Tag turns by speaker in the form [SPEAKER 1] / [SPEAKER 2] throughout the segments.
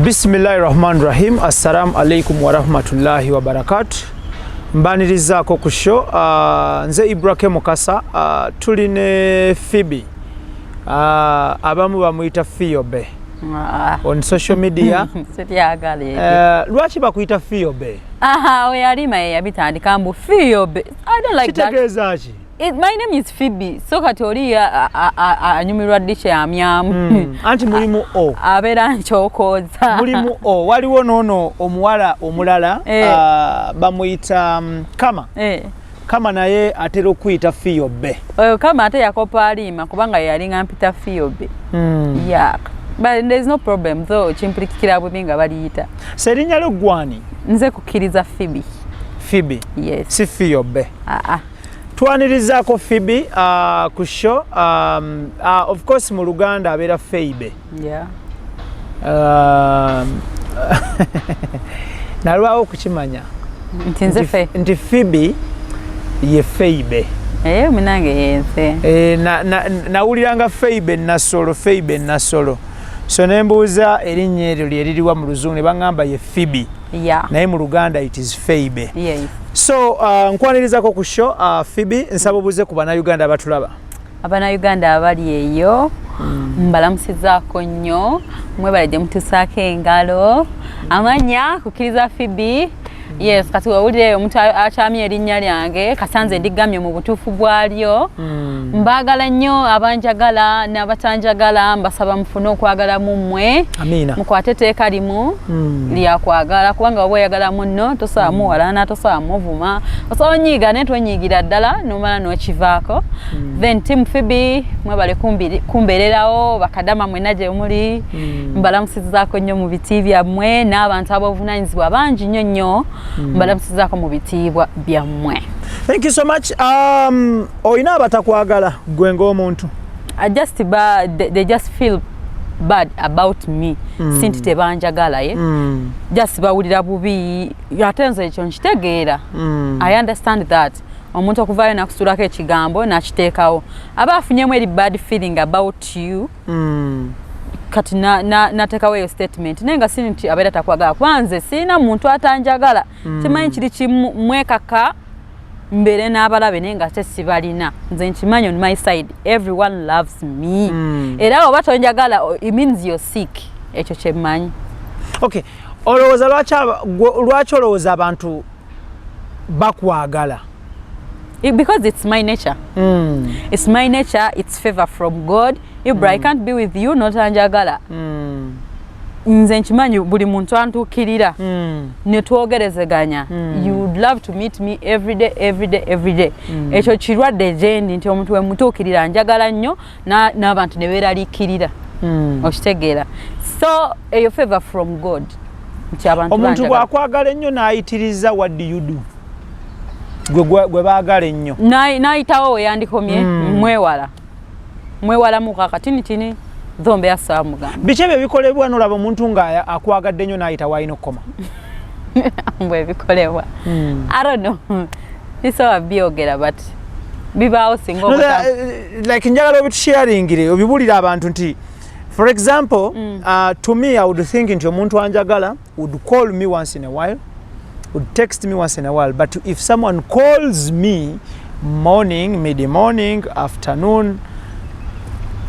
[SPEAKER 1] Bismillahi rahmani rahim. Assalamu alaikum warahmatullahi wabarakatu. Mbanirizaako ku show. Nze Ibrahim Mukasa. Tuli ne Phoebe. Abamu bamuyita Fiobe on social media.
[SPEAKER 2] Siryagala ebyo.
[SPEAKER 1] Lwaki bakuyita Fiobe?
[SPEAKER 2] Aha, oyo alima ye yabitandika mbu Fiobe. I don't like that.
[SPEAKER 1] Kitegeeza ki?
[SPEAKER 2] My name is Phoebe. So kati oli anyumirwa ddi kyamyamu.
[SPEAKER 1] Anti mulimu o
[SPEAKER 2] Abeera nkyokooza.
[SPEAKER 1] Mulimu o waliwo noono omuwala omulala, bamuyita Kama. Kama naye atera okuyita Fiobe.
[SPEAKER 2] Oyo Kama ate yakopa alima kubanga yalinga mpita Fiobe. Yeah. But there is no problem though, kimpulikikira bubi nga baliyita.
[SPEAKER 1] So erinnya lyo gwani?
[SPEAKER 2] Nze kukkiriza Phoebe.
[SPEAKER 1] Phoebe?
[SPEAKER 2] Yes.
[SPEAKER 1] Si Fiobe?
[SPEAKER 2] Ah ah.
[SPEAKER 1] Twanirizaako Phoebe ku show. Of course mu Luganda abeera Feibe. Nalwawo okukimanya
[SPEAKER 2] Nti nze fe.
[SPEAKER 1] Nti Phoebe ye Feibe.
[SPEAKER 2] Eh, munange yenze.
[SPEAKER 1] E, nawuliranga Feibe Nassolo, Feibe Nassolo, so nembuuza erinnya eryo lyeririwa mu Luzungu, ne baŋŋamba ye Phoebe, naye mu Luganda it is Feibe. So nkwanirizako ku show, Phoebe. Nsaba obuuze ku Bannayuganda abatulaba.
[SPEAKER 2] Abannayuganda abali eyo, mbalamusizaako nnyo, mwebale gye mutusaako engalo. Amanya kukkiriza Phoebe, yes. Kati wawulira eyo omuntu akyamya erinnya lyange, kasanze ndigamye mu butuufu bwalyo. Mbaagala nnyo abanjagala n'abatanjagala, mbasaba mufune okwagala mu mmwe.
[SPEAKER 1] Amiina.
[SPEAKER 2] Mukwate etteeka limu lyakwagala, kubanga waba oyagala munno tosobola muwalana, tosobola muvuma, osobola onyiiga naye tonyiigira ddala nomala n'okivaako. Then team Phoebe, mwebale kumbeererawo. Bakadama mwenna gye muli, mbalamusizaako nnyo mu biti byammwe, n'abantu ab'obuvunanyizibwa bangi nnyo nnyo, mbalamusizaako mu bitiibwa byammwe.
[SPEAKER 1] Thank you so much. Olina abatakwagala gwe ng'omuntu?
[SPEAKER 2] I just ba, they just feel bad about me. Si nti tebanjagala ye, just bawulira bubi, ate nze ekyo nkitegeera. I understand that omuntu okuvaayo nakusuulako ekigambo nakiteekawo aba afunyemu eri bad feeling about you. Kati nateekawo eyo statement, naye nga si nti abeera takwagala, kuba nze sirina muntu atanjagala. Kimanyi kiri kimu, mwekaka mbeere n'abalabe naye nga tesibalina. Nze nkimanyi on my side everyone loves me. Era oba tonjagala, it means you're sick. Ekyo kyemmanyi.
[SPEAKER 1] Okay, olowooza lwaki lwaki olowooza abantu bakwagala?
[SPEAKER 2] Because it's my nature. It's my nature, it's favor from God. Ibra, I can't be with you notanjagala. Nze nkimanyi buli muntu antuukirira ne twogerezeganya, you would love to meet me every day, every day, every day. Ekyo kirwadde gyendi nti omuntu wemutuukirira njagala nnyo n'abantu ne beeraliikirira. Okitegeera? So eyo favor from God nti abantu
[SPEAKER 1] Omuntu
[SPEAKER 2] banjagala.
[SPEAKER 1] bw'akwagala ennyo n'ayitiriza, what do you do? Gwe baagala ennyo.
[SPEAKER 2] N'ayitawo we yandikomye, mwewala, mwewalamu kakatinitini dhombe yasaba mugamba.
[SPEAKER 1] Biki ebyo ebikolebwa nolaba omuntu nga akwagadde nnyo n'ayita waalina okukoma?
[SPEAKER 2] Mbwe ebikolebwa, I don't know, sisobola byogera, but bibaawo singa
[SPEAKER 1] No, like njagala obitusharingire, obibuulire abantu nti for example, to me I would think nti omuntu anjagala would call me once in a while, would text me once in a while, but if someone calls me morning, mid morning, afternoon,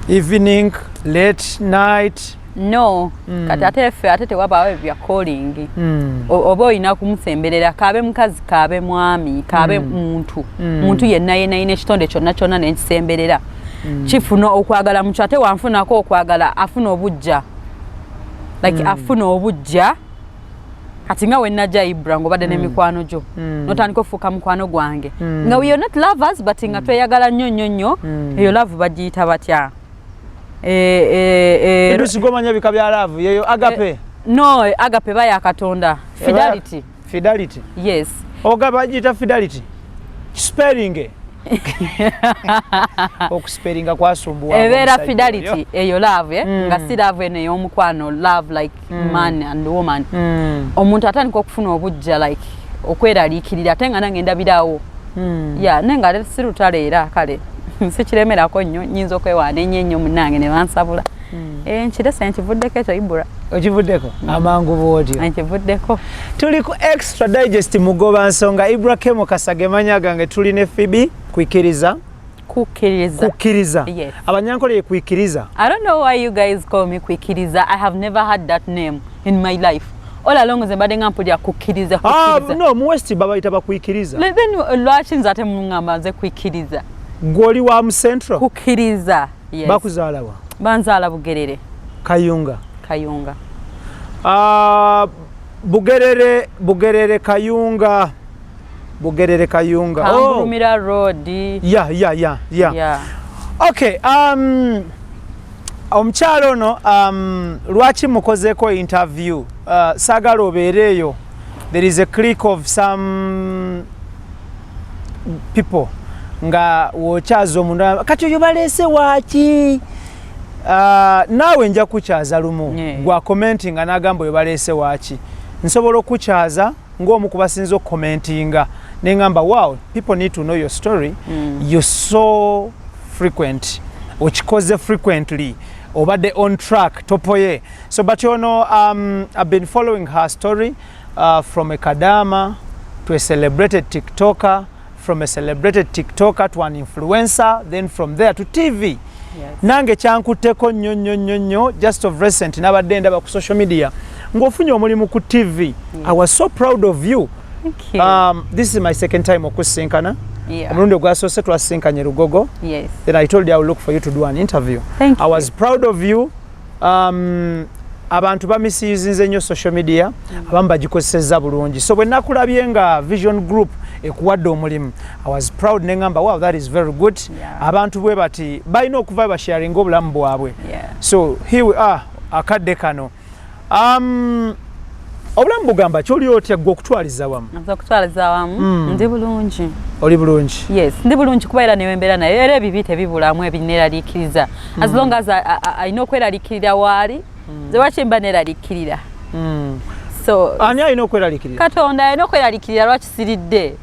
[SPEAKER 1] evening, late night.
[SPEAKER 2] No, kati ate ffe ate tewabaawo ebyo bya calling. Oba olina kumusemberera, kaabe mukazi, kaabe mwami, kaabe muntu, muntu yenna yenna yina ekitonde kyonna kyonna nenkisemberera, kifuna okwagala mukyo. Ate wanfunako okwagala, afuna obujja, like afuna obujja. Kati nga wenajja, Ibra, ngaobadde n'emikwano gyo, notandika ofuuka mukwano gwange, nga we are not lovers but nga tweyagala nnyo nnyo nnyo. Eyo love bagiyita batya?
[SPEAKER 1] Edusigomanya bika bya love yeyo agape?
[SPEAKER 2] No, agape ba ya Katonda, fidelity.
[SPEAKER 1] Fidelity?
[SPEAKER 2] Yes.
[SPEAKER 1] Oga bagiyita fidelity, spelling, okuspellinga kwasumbuwa.
[SPEAKER 2] Ebeera fidelity eyo love, eh? Nga si love eno ey'omukwano, love like man and woman. Omuntu atandika okufuna obujja, like okweraliikirira, ate nga nange ndabirawo. Ya, naye nga si lutalo era kale sikiremerako nnyo, nyinza okwewaana ennyo ennyo munnange ne bansabula. Eh, nkirese, nkivuddeko ekyo, Ibra.
[SPEAKER 1] Okivuddeko amangu bwotyo?
[SPEAKER 2] Nkivuddeko.
[SPEAKER 1] Tuli ku Extra Digest, mugoba nsonga Ibrahim Kasage manya gange. Tuli ne Phoebe Kwikiriza.
[SPEAKER 2] Kukkiriza.
[SPEAKER 1] Kukkiriza.
[SPEAKER 2] Yes.
[SPEAKER 1] Abanyankole ye kwikiriza.
[SPEAKER 2] I don't know why you guys call me Kwikiriza. I have never had that name in my life. All along nze mbadde nga mpulira kukkiriza,
[SPEAKER 1] Ah,
[SPEAKER 2] kukkiriza.
[SPEAKER 1] no, mu West babayita bakwikiriza.
[SPEAKER 2] Then lwaki nze ate muŋŋamba nze kwikiriza?
[SPEAKER 1] Gw'oli wa mu Central?
[SPEAKER 2] Kukkiriza. Yes.
[SPEAKER 1] Bakuzaalawa?
[SPEAKER 2] Banzaala Bugerere.
[SPEAKER 1] Kayunga?
[SPEAKER 2] Kayunga.
[SPEAKER 1] Ah, Bugerere, Bugerere, Kayunga, Bugerere, Kayunga. Oh.
[SPEAKER 2] Kangulumira Road.
[SPEAKER 1] Yeah.
[SPEAKER 2] Yeah.
[SPEAKER 1] Okay, omukyalo ono, lwaki mukozeeko interview? Saagala obeere eyo, there is a click of some people nga wokyaza omuntu, kati oyo baleese waaki? Naawe nja kukyaza lumu. Gwa commentinga n'agamba oyo baleese waaki. Nsobola okukyaza ng'omu ku basinza okucommentinga, neŋŋamba, "Wow, people need to know your story." You're so frequent, okikoze frequently, obadde on track, topoye. So but ono, I've been following her story from a kadama to a celebrated TikToker, from a celebrated TikToker to an influencer, then from there to TV. Nange kyankutteko nnyo nnyo nnyo nnyo. Just of recent nabadde ndaba ku social media ng'ofunye omulimu ku TV. I was so proud of you.
[SPEAKER 2] Thank you.
[SPEAKER 1] This is my second time okusinkana. Omulundi ogwasoose twasinkanye Lugogo. Then I told you I will look for you to do an interview.
[SPEAKER 2] Thank
[SPEAKER 1] I
[SPEAKER 2] you.
[SPEAKER 1] was proud of you. Abantu bamisusinze nnyo social media, abamu bagikozesezza bulungi. So bwe nakulabye nga Vision Group ekuwadde omulimu, I was proud, neŋŋamba, "Wow, that is very good." Abantu bwe bati balina okuva basharinga obulamu bwabwe. So here we are, akadde kano, obulamu bugamba kyoli otya gwe okutwaliza wamu?
[SPEAKER 2] Nza okutwaliza awamu, ndi bulungi.
[SPEAKER 1] Oli bulungi?
[SPEAKER 2] Yes, ndi bulungi kuba era newembeera naye era ebibi tebibulamu ebineeraliikiriza. As long as alina okweraliikirira waali, nze lwaki mba neeraliikirira? So
[SPEAKER 1] Ani alina okweraliikirira?
[SPEAKER 2] Katonda alina okweraliikirira lwaki siridde.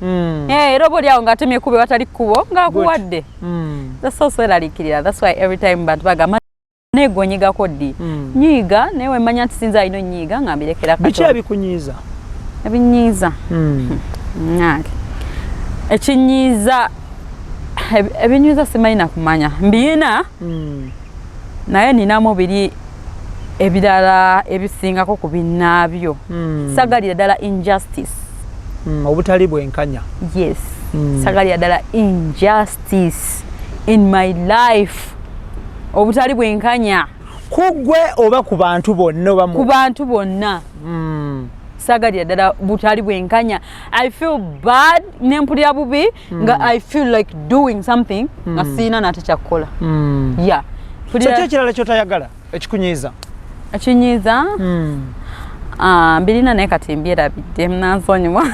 [SPEAKER 2] Eh, era oba oliawo ng'atemye ekkubo watali kkubo ng'akuwadde. That's also eraliikirira. That's why every time bantu bagamba naye gwe onyigako ddi, nyiiga, naye wemanya nti sinza alina onyiiga nga mbirekera
[SPEAKER 1] Biki
[SPEAKER 2] Katonda.
[SPEAKER 1] Ebikunyiiza?
[SPEAKER 2] Ebinyiiza, nange ekinyiiza, ebinyiiza simanyi nakumanya mbiyina, naye ninamu biri ebirala ebisingako ku binnaabyo. Sagalira ddala injustice.
[SPEAKER 1] Obutali bwenkanya.
[SPEAKER 2] Yes. Sagalira ddala injustice in my life, obutali bwenkanya.
[SPEAKER 1] Ku ggwe oba ku bantu bonna oba
[SPEAKER 2] Ku bantu bonna. Sagalira ddala butali bwenkanya. I feel bad, nempulira bubi nga I feel like doing something nga siina nate kyakukola. Yeah.
[SPEAKER 1] So ki ekirala kyotayagala ekikunyiiza?
[SPEAKER 2] Ekinyiiza, ah, mbirina naye kati mbyerabidde, nansonyiwa.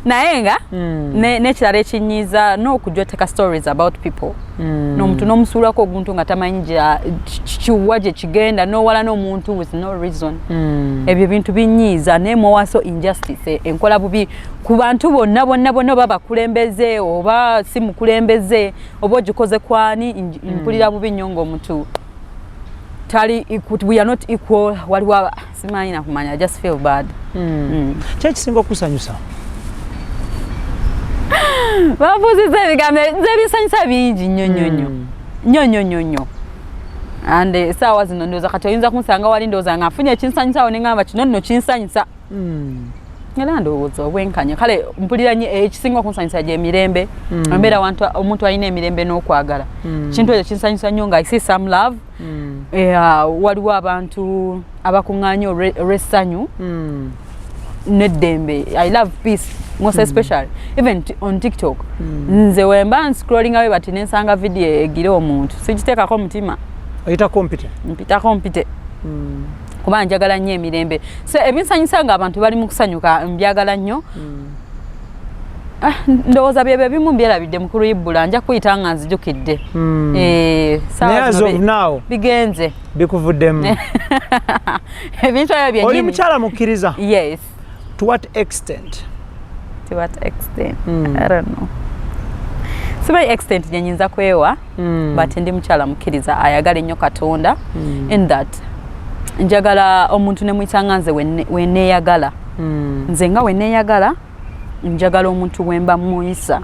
[SPEAKER 2] Naye nga n'ekirala ekinyiiza n'okujoteka stories about people, n'omuntu n'omusuulako oguntu nga tamanyi kiwa gye kigenda, n'owala n'omuntu with no reason. Ebyo bintu binyiiza, naye more so injustice, enkola bubi ku bantu bonna bonna bonna, oba bakulembeze oba si mukulembeze oba ogikoze kwani, mpulira bubi nnyo ng'omuntu tali we are not equal. Waliwo simanyi nakumanya, I just feel bad.
[SPEAKER 1] Ki ekisinga okusanyusa?
[SPEAKER 2] Babuuziza ebigambo, nze ebinsanyusa bingi nnyo nnyo nnyo nnyo nnyo nnyo nnyo. And essaawa zino ndowooza kati oyinza kunsanga wali, ndowooza nga nfunye ekinsanyusa awo neŋŋamba kino nno kinsanyusa. Era ndowooza obwenkanya, kale mpulira nnyo ekisinga okunsanyusa gyemirembe. Embeera wantu omuntu alina emirembe n'okwagala, kintu ekyo kinsanyusa nnyo nga I see some love. Waliwo abantu abakuŋŋaanye olw'essanyu n'eddembe. I love peace most especially even on TikTok. Nze wemba nscrollinga we bati nensanga video egira omuntu, sigiteekako mutima.
[SPEAKER 1] Oyitako mpite?
[SPEAKER 2] Mpitako mpite, kuba njagala nnyo emirembe. So ebinsanyusa nga abantu bali mu kusanyuka, mbyagala nnyo. Ah, ndowooza byebyo ebimu mbyerabidde, mukulu Ibbula, nja kuyita nga nzijukidde. Eh,
[SPEAKER 1] Naye
[SPEAKER 2] saawa
[SPEAKER 1] as
[SPEAKER 2] zino
[SPEAKER 1] of now
[SPEAKER 2] bigenze.
[SPEAKER 1] Bikuvuddemu.
[SPEAKER 2] Ebintu ebyo
[SPEAKER 1] Oli
[SPEAKER 2] byennyini.
[SPEAKER 1] mukyala mukkiriza?
[SPEAKER 2] Yes.
[SPEAKER 1] To what extent?
[SPEAKER 2] To what extent? I don't know. Simanyi extent gye nyinza kwewa, but ndi mukyala mukkiriza ayagala ennyo Katonda, in that njagala omuntu ne muyita nga nze weneeyagala. Nze nga weneeyagala, njagala omuntu bwemba muyisa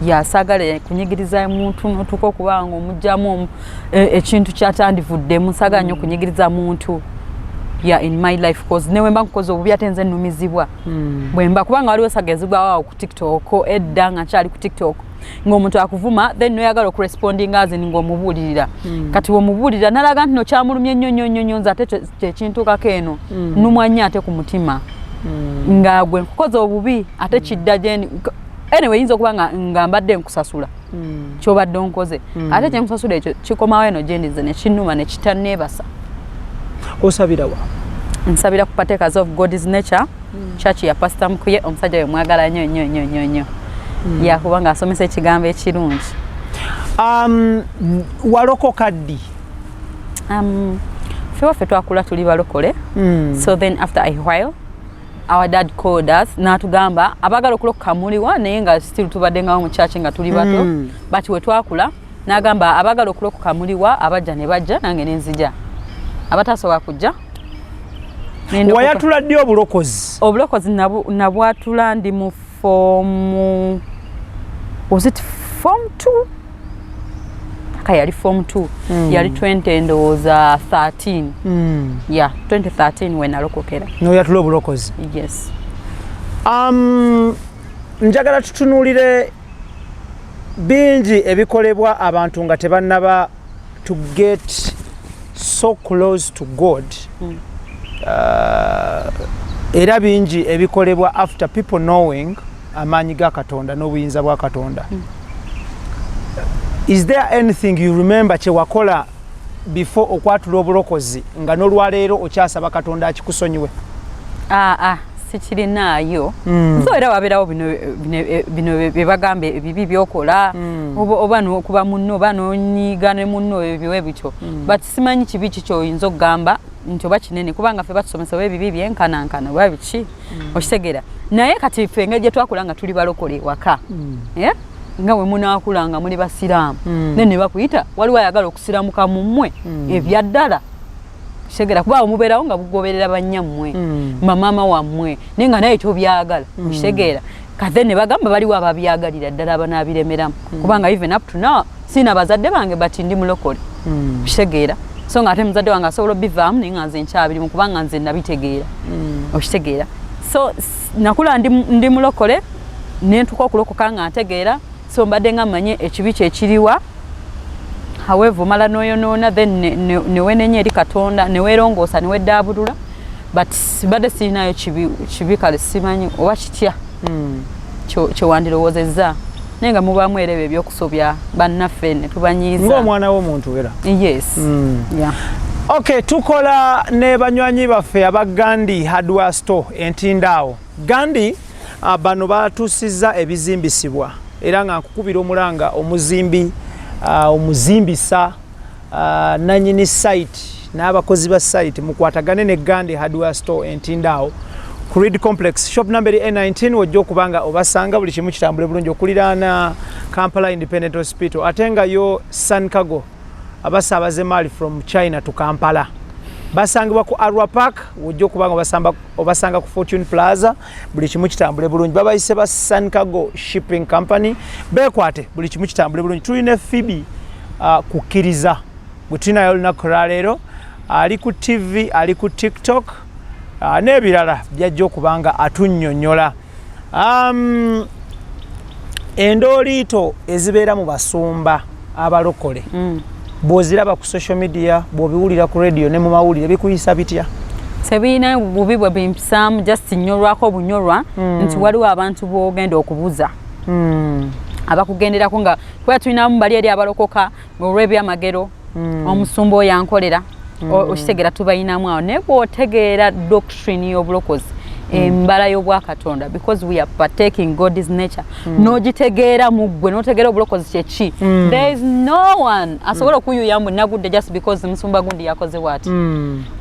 [SPEAKER 2] yasaagala kunyigiriza muntu notuuka okuba nga omugjamu ekintu kyatandivuddemu. Saagala nnyo kunyigiriza muntu ya in my life, 'cause newemba nkukoze obubi, ate nze nnumizibwa bwemba, kubanga waliwo saga ezigwawo ku TikTok edda nga nkyali ku TikTok, ng'omuntu akuvuma, then noyagala okurespondinga as in ng'omubuulirira. Kati bw'omubuulirira nalaga nti no kyamulumye nnyo nnyo nnyo nnyo, nze ate kyekintuukako eno nnumwa nnyo ate ku mutima nga gwe nkukoze obubi, ate kidda gyendi. Anyway, yinza okuba nga mbadde nkusasula kyobadde onkoze, ate kyenkusasula ekyo kikomawo eno gyendize nekinnuma nekitanneebasa.
[SPEAKER 1] Osabira wa?
[SPEAKER 2] Nsabira ku Partakers of God's Nature Church ya Pastor Mukuye. Omusajja we mwagala nnyo nnyo nnyo nnyo nnyo, yakuba ng'asomesa ekigambo ekirungi.
[SPEAKER 1] Walokoka ddi?
[SPEAKER 2] Ffe waffe twakula tuli balokole. So then after a while our dad called us n'atugamba, "Abaagala okulokoka muliwa?" Naye nga still tubadde ngawo mu church nga tuli bato. But we twakula n'agamba, "Abaagala okulokoka muliwa?" Abajja ne bajja, nange nenzija, abatasobola kujja nendokoka.
[SPEAKER 1] Wayatula ddi obulokozi?
[SPEAKER 2] Obulokozi nabwatula ndi mu form, was it form 2? Aka yali form 2. Yali 20, ndowooza 13. Yeah, 2013 we nalokokera.
[SPEAKER 1] Noyatula obulokozi?
[SPEAKER 2] Yes.
[SPEAKER 1] Njagala tutunuulire bingi ebikolebwa abantu nga tebannaba to get so close to God. Era bingi ebikolebwa after people knowing amaanyi ga Katonda n'obuyinza bwa Katonda. Is there anything you remember kyewakola before okwatula obulokozi nga n'olwaleero okyasaba Katonda akikusonyiwe?
[SPEAKER 2] Aa, sikirinaayo. So era wabeerawo bino bye bagamba ebibi byokola, oba nokuba munno oba nonyiga ne munno, ebyo bityo. But simanyi kibi ki kyoyinza okugamba nti oba kinene, kubanga ffe batusomesa oba ebibi byenkanankana oba biki, okitegeera? Naye kati ffe engeri gye twakula nga tuli balokole ewaka, eh? Nga bwe munaakula nga muli basiraamu, then ne bakuyita, waliwo ayagala okusiramuka mu mmwe ebyaddala, kitegeera? Kuba awo mubeerawo nga bugoberera bannyammwe, mamaama wammwe, naye nga naye tobyagala, okitegeera? Kate ne bagamba baliwo ababyagalira ddala abanabiremeramu, kubanga even up to now siina bazadde bange, but ndi mulokole, okitegeera? So nga ate muzadde wange asobola obivaamu, naye nga nze nkyabirimu kubanga nze nabitegeera, okitegeera? So nakula ndi mulokole, nentuka okulokoka nga ntegeera. So mbadde nga mmanye ekibi kyekiriwa. However, omala n'oyonoona, then newenenya eri Katonda, neweerongoosa, neweddaabulula, but mbadde sirinayo kibi, kibi kale simanyi oba kitya kyewandirowoozezza, naye nga mubaamu era ebyo ebyokusobya bannaffe ne tubanyiiza.
[SPEAKER 1] Ng'omwana w'omuntu era.
[SPEAKER 2] Yes. Yeah.
[SPEAKER 1] Okay, tukola ne banywanyi baffe aba Gandi Hardware Store entindaawo. Gandi, bano batuusizza ebizimbisibwa, era nga nkukubira omulanga, omuzimbi, omuzimbisa, nanyini site n'abakozi ba site, mukwatagane ne Gandi Hardware Store entindaawo ku Reed Complex, shop number eri A19, wojja okuba nga obasanga, buli kimu kitambule bulungi okuliraana Kampala Independent Hospital. Ate nga yo Sancago, abasaabaza emaali from China to Kampala, basangibwa ku Arwa Park, wojja okuba nga obasanga ku Fortune Plaza, buli kimu kitambule bulungi. Babayise ba Sancago Shipping Company, bekwate, buli kimu kitambule bulungi. Tulina Fibi kukkiriza gwe tulinayo olunaku lwaleero, ali ku TV, ali ku TikTok, n'ebirala byajja okuba nga atunnyonnyola. Endooliito ezibeera mu basumba abalokole, bw'oziraba ku social media, bw'obiwulira ku radio ne mu mawulire, bikuyisa bitya?
[SPEAKER 2] Tebirina bubi bwe bimpisaamu, just nnyolwako obunyolwa nti waliwo abantu b'ogenda okubuza abakugenderako, nga kuba tulinamu bali eri abalokoka olw'ebyamagero, omusumba oyo ankolera. Okitegeera? Tubayinamu awo, naye bw'otegeera doctrine y'obulokozi, embala y'obwakatonda, because we are partaking God's nature, n'ogitegeera mu ggwe, n'otegeera obulokozi kyeki, there is no one asobola okuyuya mbu nagudde just because musumba gundi yakoze bwati,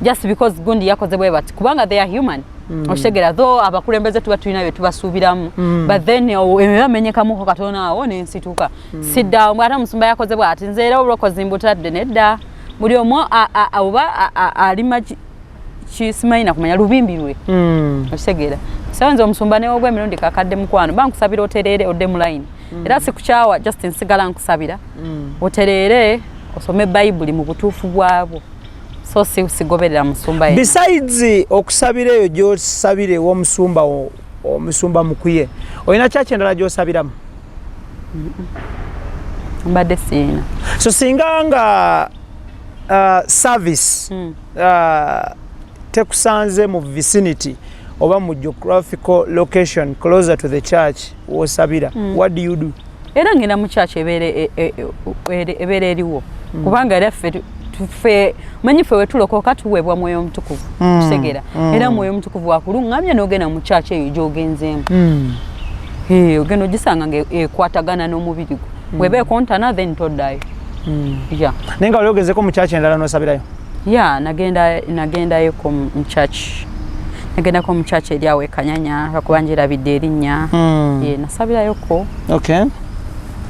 [SPEAKER 2] just because gundi yakoze bwe bati, kubanga they are human. Okitegeera, though abakulembeze tuba tulina bye tubasuubiramu, but then bamenyekamuko katono awo nensituka, siddaawo. Ate omusumba yakoze bwati, nze era obulokozi mbutadde. Nedda, buli omu oba alima kisimanyi nakumanya lubimbi lwe. Okitegeera? So nze omusumba newogwa emirundi kakadde, mukwano, ba nkusabira otereere odde mu line. Era sikukyawa, just nsigala nkusabira otereere, osome Bayibuli mu butuufu bwabwo. So si sigoberera musumba yenna.
[SPEAKER 1] Besides okusabira eyo gyosabira ew'omusumba, omusumba Mukuye, olina kyaki endala gyosabiramu?
[SPEAKER 2] Mbadde siina.
[SPEAKER 1] So singa nga service tekusanze mu vicinity oba mu geographical location closer to the church wosabira, what do you do?
[SPEAKER 2] Era ngenda mu church ebeera eriwo, kubanga era ffe ffe manyi ffe wetulokoka tuweebwa Mwoyo Omutukuvu. Kitegeera? Era Mwoyo Omutukuvu wakuluŋŋamya n'ogenda mu church eyo gy'ogenzeemu. Ogenda ogisanga nga ekwatagana n'omubiri gwo. Bweba ekontana, then toddayo. Yeah.
[SPEAKER 1] Naye nga wali ogezeko mu church endala n'osabirayo?
[SPEAKER 2] Yeah, nagendayoko mu church, nagendako mu church eri awo e Kanyanya, lwakuba njerabidde erinnya. Yeah, nasabirayoko.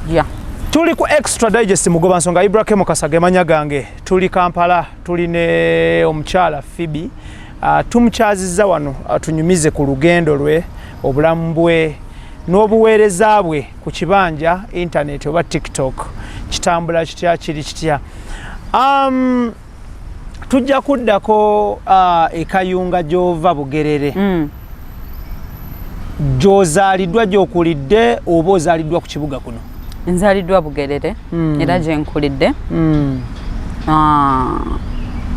[SPEAKER 2] Yeah.
[SPEAKER 1] Tuli ku Extra Digest, mugoba nsonga Ibrahim Kasaga emanya gange. Tuli Kampala, tuli ne omukyala Phoebe. Tumukyazizza wano atunyumize ku lugendo lwe, obulamu bwe n'obuweereza bwe ku kibanja internet oba TikTok. Kitambula kitya, kiri kitya? Tujja kuddako ekayunga gy'ova, Bugerere, gy'ozaaliddwa, gy'okulidde, oba ozaaliddwa ku kibuga kuno?
[SPEAKER 2] Nzaaliddwa Bugerere, era gye nkulidde. Ah,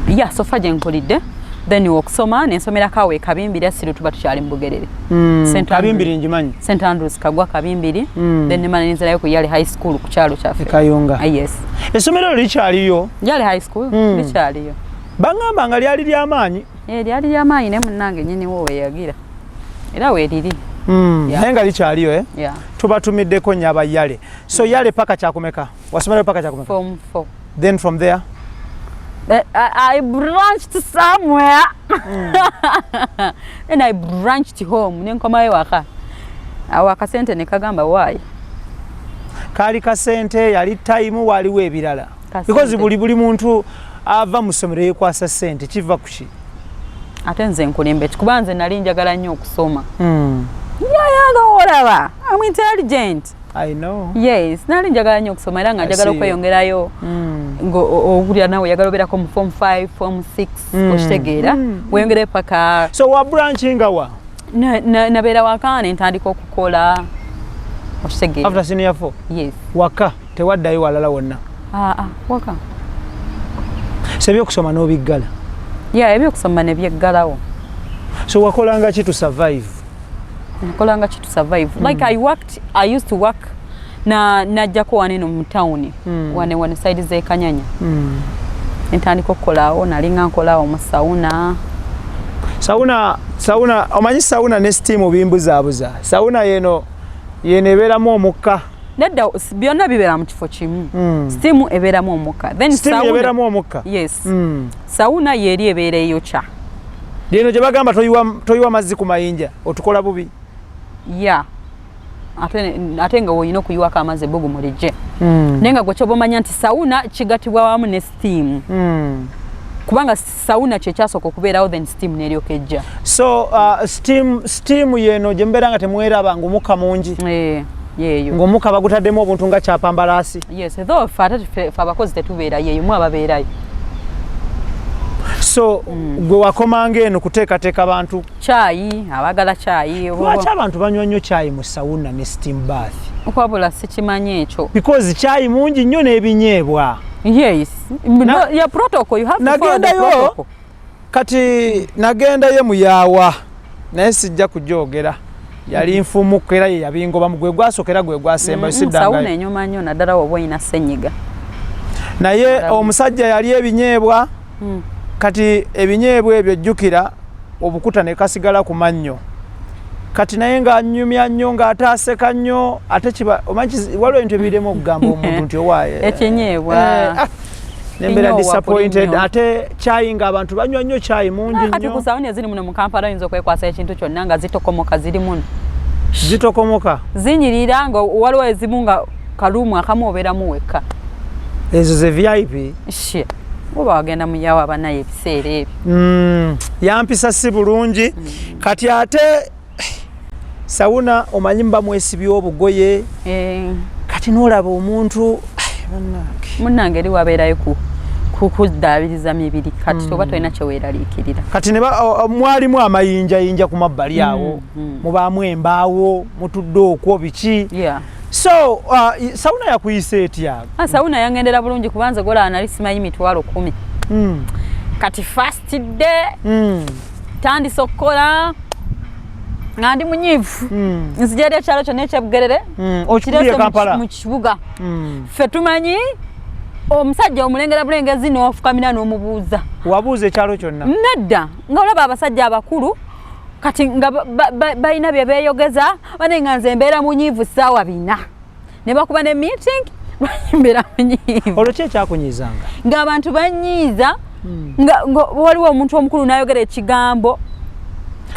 [SPEAKER 2] yeah, so far gye nkulidde. Then okusoma nensomerako awo e Kabimbiri, asiru tuba tukyali mu Bugerere. St.
[SPEAKER 1] Kabimbiri ngimanyi.
[SPEAKER 2] St Andrews Kagwa Kabimbiri. Then nemala nenzirayo ku Yale High School ku kyalo kyaffe.
[SPEAKER 1] Ekayunga.
[SPEAKER 2] Ah, yes.
[SPEAKER 1] Essomero eryo likyaliyo?
[SPEAKER 2] Yale High School likyaliyo.
[SPEAKER 1] Baŋŋamba nga lyali lyamaanyi.
[SPEAKER 2] Eh, lyali lyamaanyi, ne munnange nyiniwo weyagira era weeriri. Yeah.
[SPEAKER 1] Naye nga likyaliyo, eh?
[SPEAKER 2] Yeah.
[SPEAKER 1] Tubatumiddeko nnyo aba Yale. So Yale paka kyakumeka wasomerayo, paka kyakumeka?
[SPEAKER 2] Form 4.
[SPEAKER 1] Then from there?
[SPEAKER 2] I branched somewhere. Then I branched home. Nenkomayo waka. Awo akasente ne kagamba why?
[SPEAKER 1] Kaali kasente, yali time, waliwo ebirala?
[SPEAKER 2] Kasente.
[SPEAKER 1] Because buli muntu ava mu ssomero yeekwasa ssente, kiva ku ki?
[SPEAKER 2] Ate nze nkulimbe ki? Kuba nze nali njagala nnyo okusoma. Yayaga olaba, I'm intelligent.
[SPEAKER 1] I know.
[SPEAKER 2] Yes, nali njagala nnyo okusoma era nga
[SPEAKER 1] I
[SPEAKER 2] njagala
[SPEAKER 1] see you.
[SPEAKER 2] okweyongerayo. Ngo owulira nawe oyagala obeerako mu form 5, form 6, okitegeera? Weyongerayo paka
[SPEAKER 1] So wa branchinga wa?
[SPEAKER 2] Nabeera waka ne ntandika okukola, okitegeera?
[SPEAKER 1] After senior 4?
[SPEAKER 2] Yes.
[SPEAKER 1] Waka, tewaddayo walala wonna?
[SPEAKER 2] Ah, ah, waka.
[SPEAKER 1] So ebyokusoma n'obiggala?
[SPEAKER 2] Yeah, ebyokusoma ne byeggalawo.
[SPEAKER 1] So wakolanga ki to survive?
[SPEAKER 2] Nakolanga ki to survive? Like I worked, I used to work na najjako wane no mu town, wane side z'e Kanyanya, ntandika okukolaawo, nalinga nkolaawo mu sauna.
[SPEAKER 1] Sauna, sauna, omanyi sauna ne steam bimbuzaabuza. Sauna yeno ebeeramu omukka?
[SPEAKER 2] Nedda, byonna bibeera mu kifo kimu. Steam ebeeramu omukka, then
[SPEAKER 1] Steam
[SPEAKER 2] sauna
[SPEAKER 1] ebeeramu omukka?
[SPEAKER 2] Yes. Sauna yeri ebeera eyokya.
[SPEAKER 1] Yeno gye bagamba toyiwa mazzi ku mayinja, otukola bubi?
[SPEAKER 2] Yeah, ate nga olina okuyiwako amazzi ebbugumu lijje, naye nga gwe kyoba omanya nti sauna kigatibwa wamu ne steam, kubanga sauna kyekyasooka okubeerawo, then steam neryoka ejja.
[SPEAKER 1] So steam yeno gye mubeera nga temweraba, ng'omukka mungi?
[SPEAKER 2] Eh, yeeyo.
[SPEAKER 1] Ng'omukka bagutaddemu obuntu nga kyapambalaasi?
[SPEAKER 2] Yes, though ffe ate ffe abakozi tetubeerayo eyo, mu ababeerayo.
[SPEAKER 1] So gwe wakomanga eno kuteekateeka bantu?
[SPEAKER 2] Kyayi, abaagala kyayi.
[SPEAKER 1] Lwaki abantu banywa nnyo kyayi mu sauna ne steam bath?
[SPEAKER 2] Wabula sikimanyi ekyo.
[SPEAKER 1] Because kyayi mungi nnyo n'ebinyeebwa.
[SPEAKER 2] Yes. No, ya protocol, you have to follow the
[SPEAKER 1] Nagendayo.
[SPEAKER 2] protocol.
[SPEAKER 1] Kati nagendayo muyaawa, naye sijja kugyogera, yali nfumuko era ye yabingobamu, gwe gwasooka era gwe gwasembayo.
[SPEAKER 2] Sauna
[SPEAKER 1] Siddangayo.
[SPEAKER 2] enyuma nnyo, naddala woba olina ssenyiga.
[SPEAKER 1] Naye
[SPEAKER 2] Malamu.
[SPEAKER 1] omusajja yali ebinyeebwa. Kati ebinyeebwa ebyo, jjukira obukuta ne kasigala ku mannyo. Kati naye ng'anyumya nnyo, ng'ataaseka nnyo, ate kiba omanyi waliwo ebintu ebiremu okugamba omuntu nti owaaye
[SPEAKER 2] Ekinyeebwa.
[SPEAKER 1] Eh, ah. Nembeera
[SPEAKER 2] Nnyo,
[SPEAKER 1] disappointed.
[SPEAKER 2] wakuli nnyo.
[SPEAKER 1] Ate kyayi nga abantu banywa nnyo kyayi mungi
[SPEAKER 2] Kati
[SPEAKER 1] nnyo.
[SPEAKER 2] Ku sauna eziri muno mu Kampala oyinza okwekwasa ekintu kyonna nga zitokomoka ziri muno.
[SPEAKER 1] Zitokomoka?
[SPEAKER 2] Zinyirira, nga waliwo ezimu nga ka room akamu obeeramu wekka.
[SPEAKER 1] Ezo ze VIP.
[SPEAKER 2] Shit. Oba wagenda muyawo abanaye ebiseera ebyo.
[SPEAKER 1] Yampisa si bulungi. Kati ate sauna omanyi muba mwesibye obugoye. Kati nolaba omuntu, bannange.
[SPEAKER 2] Munnange, eri wabeerayo ku kuddaabiriza mibiri, kati oba tolina kyeweeraliikirira.
[SPEAKER 1] Kati ne mwalimu amayinjayinja ku mabbali awo, mubaamu embaawo, mutudde okwo biki. So sauna yakuyisa etya?
[SPEAKER 2] Ah, sauna yangendera bulungi kubanze golaba nali simanyi 100,000. Kati first day tandise okukola nga ndi munyiivu. Nzija eri ekyalo kyonna ekyebugerere.
[SPEAKER 1] Okikubye
[SPEAKER 2] Kirese
[SPEAKER 1] Kampala.
[SPEAKER 2] Mu kibuga. Ffe tumanyi omusajja omulengera bulengezi n'ofukamira n'omubuuza.
[SPEAKER 1] Wabuuza ekyalo kyonna?
[SPEAKER 2] Nedda, nga olaba abasajja abakulu kati nga balina bye beeyogeza bane, nga nze mbeera munyiivu ssaawa 4 ne bakuba ne meeting, lwaki mbeera munyiivu?
[SPEAKER 1] Olwo ki ekyakunyizanga?
[SPEAKER 2] Ng'abantu banyiiza, nga waliwo omuntu omukulu n'ayogera ekigambo.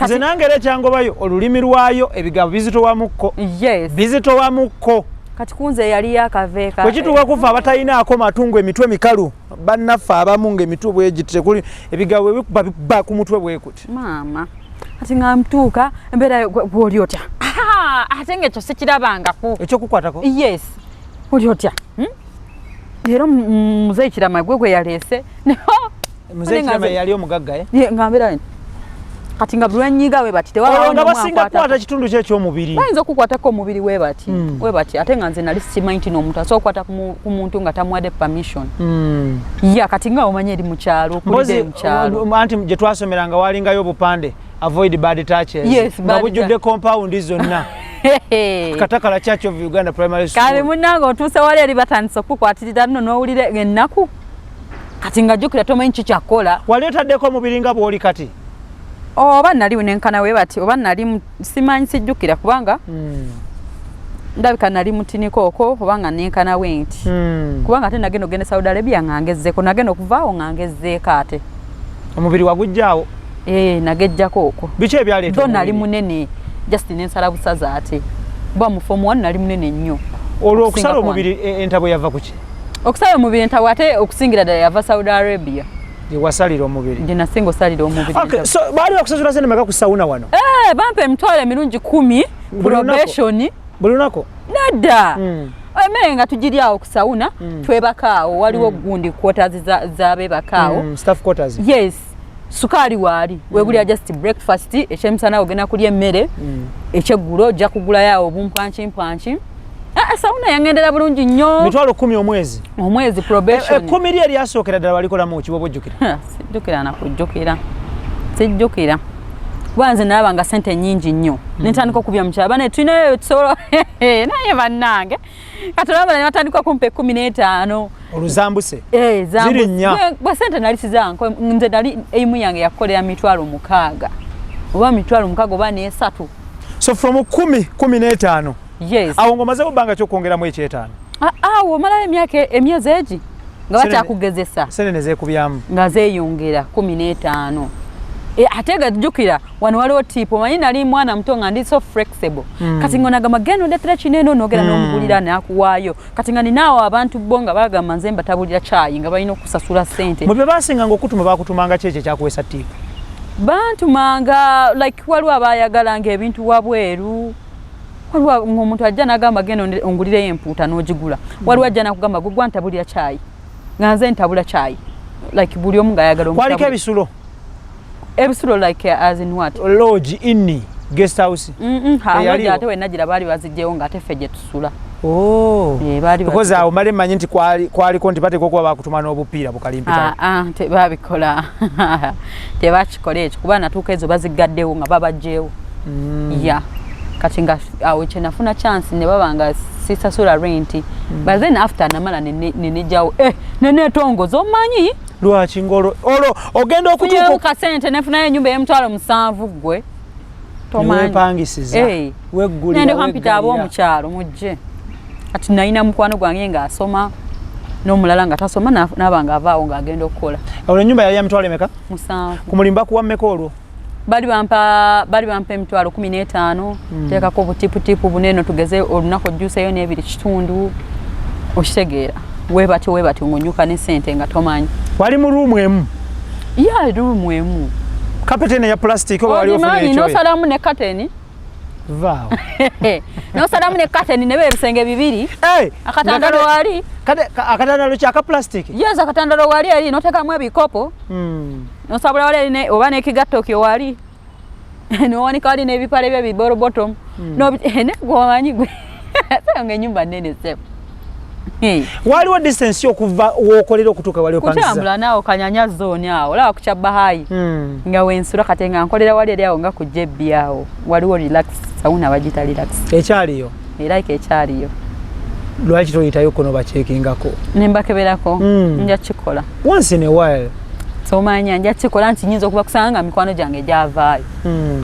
[SPEAKER 1] Nze nange era ekyangobayo olulimi lwayo, ebigambo bizitowamukko.
[SPEAKER 2] Yes.
[SPEAKER 1] Bizitowamukko.
[SPEAKER 2] Kati kunze yali yakaveeka.
[SPEAKER 1] Bwe kituuka kufa abatalinaako matungo, emitwe mikalu, bannaffe abamu ng'emitwe bwegiti tekuli, ebigambo bwe bikuba bikuba ku mutwe bwe kuti.
[SPEAKER 2] Maama, kati nga ntuuka embeera bwoli otya? Ah, ate ngaekyo sikirabangako.
[SPEAKER 1] Ekyokukwatako?
[SPEAKER 2] Yes, oli otya? Hmm? Leero muzeeyi Kirama gwe gwe yaleese.
[SPEAKER 1] Muzeeyi Kirama yali omugagga, eh?
[SPEAKER 2] Ye, nga mbeera nti kati nga buli lwenyiga we bati
[SPEAKER 1] Olwo
[SPEAKER 2] tewabaawo
[SPEAKER 1] nga
[SPEAKER 2] n'omu
[SPEAKER 1] basinga
[SPEAKER 2] ankwatako.
[SPEAKER 1] kukwata kitundu ki ekyomubiri?
[SPEAKER 2] Bayinza okukwatako omubiri we bati, we bati, ate nga nze nali simanyi nti n'omuntu asobola okukwata ku muntu nga tamuwadde permission. Ya, kati nga omanyi eri mu kyalo, okulidde
[SPEAKER 1] Mpozi
[SPEAKER 2] mu kyalo.
[SPEAKER 1] Anti gye twasomeranga walingayo obupande, "Avoid bad touches."
[SPEAKER 2] Yes,
[SPEAKER 1] nga
[SPEAKER 2] bad
[SPEAKER 1] bujjudde compound zonna, Katakala Church of Uganda Primary
[SPEAKER 2] Kale
[SPEAKER 1] School.
[SPEAKER 2] Munnange, otuuse wali eri batandise okukukwatirira nno n'owulira ennaku, kati nga jjukira tomanyi kikyakola.
[SPEAKER 1] Wali otaddeko omubiri nga bw'oli kati?
[SPEAKER 2] Oba nali nenkana we bati, oba nali simanyi, sijjukira kubanga ndabika nali mutiniko okwo oba nga nenkana we nti, kubanga ate nagenda ogenda e Saudi Arabia nga ngezzeeko, nagenda okuvaawo nga ngezzeeko ate.
[SPEAKER 1] Omubiri wagujjaawo?
[SPEAKER 2] Eh, nagejjako okwo.
[SPEAKER 1] Biki ebyaleeta
[SPEAKER 2] Tho nali
[SPEAKER 1] omubiri?
[SPEAKER 2] munene, just nensala busaza, ate kuba mu form one nali munene nnyo.
[SPEAKER 1] Olwo
[SPEAKER 2] Okusinga
[SPEAKER 1] okusala
[SPEAKER 2] ku
[SPEAKER 1] omubiri entabwe yava ku ki?
[SPEAKER 2] Okusala omubiri entabwe ate okusingira ddala yava Saudi Arabia.
[SPEAKER 1] Gye wasalira omubiri?
[SPEAKER 2] Gye nasinga osalira omubiri
[SPEAKER 1] Okay,
[SPEAKER 2] entabwe.
[SPEAKER 1] so baali bakusasula sente meka ku sauna wano?
[SPEAKER 2] Eh, bampa emitwalo emirundi 10.
[SPEAKER 1] Buli lunaku?
[SPEAKER 2] Probation.
[SPEAKER 1] Buli lunaku?
[SPEAKER 2] Nedda. Emmere nga tugiri awo ku sauna, twebakaawo, waliwo gundi quarters z'abeebakaawo.
[SPEAKER 1] Staff quarters.
[SPEAKER 2] Yes, sukaali waali wegulya, just breakfast, ekyemisana ogenda kulya emmere, ekyeggulo ojja kugulayo awo obumpwankimpwanki. Ah, sauna yangendera bulungi nnyo.
[SPEAKER 1] 100,000 omwezi?
[SPEAKER 2] Omwezi, probation.
[SPEAKER 1] Ekkumi ly eryasookera ddala walikolamu ki bwoba ojjukira?
[SPEAKER 2] Ha, sijjukira nakujjukira, sijjukira, kuba nze nalaba nga sente nyingi nnyo nentandika okubya mukyalo, bane tulinayo tusobola, naye bannange kati olaba ne batandika okumpa 15.
[SPEAKER 1] Oluzambuse?
[SPEAKER 2] Eh,
[SPEAKER 1] Ziri nnya.
[SPEAKER 2] Bwe sente nali sizanko, nze nali eimu yange yakukolera 60,000 oba 60,000 oba n'esatu.
[SPEAKER 1] So from 10, 15?
[SPEAKER 2] Yes.
[SPEAKER 1] Awo ng'omazewo bbanga kyokwongeramu ekyetaano?
[SPEAKER 2] Ah, awo omalayo emyaka, emyezi egi nga bakyakugezesa.
[SPEAKER 1] Sente ne zeekubyamu.
[SPEAKER 2] Nga zeeyongera 15. E, ate nga jjukira wano waliwo tip, omanyi nali mwana muto nga ndi so flexible. Kati nga nagamba genda ondeetera kino eno, nogera n'omugulira n'akuwaayo. Kati nga ninaawo abantu bo nga bagamba nze mbatabulira kyayi nga balina okusasula ssente.
[SPEAKER 1] Mu bye baasinganga okutuma, bakutumanga ki ekyo ekyakuweesa tip?
[SPEAKER 2] Bantumanga like waliwo abayagalanga ebintu wabweru, waliwo ng'omuntu ajja n'agamba genda ongulireyo empuuta n'ogigula, waliwo ajja n'akugamba gwe gwa ntabulira kyayi, nga nze ntabula kyayi, like buli omu ng'ayagala
[SPEAKER 1] Kwaliko
[SPEAKER 2] omutabulire.
[SPEAKER 1] ebisulo?
[SPEAKER 2] Ebisulo like as in what?
[SPEAKER 1] Lodge, inn, guest house. Eyaliwo.
[SPEAKER 2] Ate wenagira baali bazigyewo ng'ate ffe gye tusula.
[SPEAKER 1] Oh.
[SPEAKER 2] Eh, baali
[SPEAKER 1] Because awo male mmanyi nti kwaliko nti bateekwa okuba bakutuma n'obupiira bukalimpitawo.
[SPEAKER 2] Ah, ah, tebabikola, tebakikola ekyo, kuba natuuka ezo bazigaddewo nga babagyewo. Ya, kati nga awo kyenafuna chance ne baba nga sisasula rent, but then after namala nenejjawo, eh, nenetongoza omanyi.
[SPEAKER 1] Lwaki ngolwo olwo ogenda
[SPEAKER 2] Funyeyo
[SPEAKER 1] okutuuka
[SPEAKER 2] kasente nefunayo ennyumba ey'emitwalo 7, gwe tomanyi.
[SPEAKER 1] Newepangisiza?
[SPEAKER 2] Eh.
[SPEAKER 1] Weggulira?
[SPEAKER 2] Nendeka mpita
[SPEAKER 1] Weggalira.
[SPEAKER 2] ab'omukyalo mujje. Kati nalina mukwano gwange ng'asoma. N'omulala nga tasoma, naaba nga avaawo ng'agenda okukola.
[SPEAKER 1] Olwo ennyumba yali ya mitwalo emeka?
[SPEAKER 2] 7.
[SPEAKER 1] Ku mulimu bakuwa mmeka olwo?
[SPEAKER 2] Bali bampa 150,000. Teekako obutiputipu bunene, tugeze olunaku ojjuseyo n'ebiri kitundu, okitegeera? Webatyo webatyo ng'onyuka ne sente nga tomanyi.
[SPEAKER 1] Wali mu room emu?
[SPEAKER 2] Ya, room emu.
[SPEAKER 1] Carpet eno eya plastic oba wali ofuna
[SPEAKER 2] ogimanyi
[SPEAKER 1] ekyoya?
[SPEAKER 2] N'osalamu ne kateni.
[SPEAKER 1] Vaawo.
[SPEAKER 2] N'osalamu ne kateni, nebe ebisenge bibiri.
[SPEAKER 1] Hey,
[SPEAKER 2] akatandalo wali.
[SPEAKER 1] Akatandalo kyaka plastic?
[SPEAKER 2] Yes, akatandalo wali eri, n'oteekamu ebikopo. Nosabula wali eri oba n'ekigatto kyo wali nowanika wali n'ebipale bye biboro bottom. Negwomanyi gwe nga ennyumba nnene sebo. Hey.
[SPEAKER 1] Waliwo distance okuva wookolera okutuuka wali opangisa?
[SPEAKER 2] Kutambula naawo Kanyanya Zone awo, olaba ku Kyabahayi. Nga wensula kati nga nkolera wali eri awo nga ku JB awo waliwo Relax Sauna, bagiyita Relax.
[SPEAKER 1] Ekyaliyo?
[SPEAKER 2] Era ekyaliyo.
[SPEAKER 1] Lwaki toyitayo kuno bakyekingako?
[SPEAKER 2] Nembakeberako. Nja kikola.
[SPEAKER 1] Once in a while.
[SPEAKER 2] Somanya nja kikola nti nyinza okuba kusanga nga mikwano gyange gyavaayo.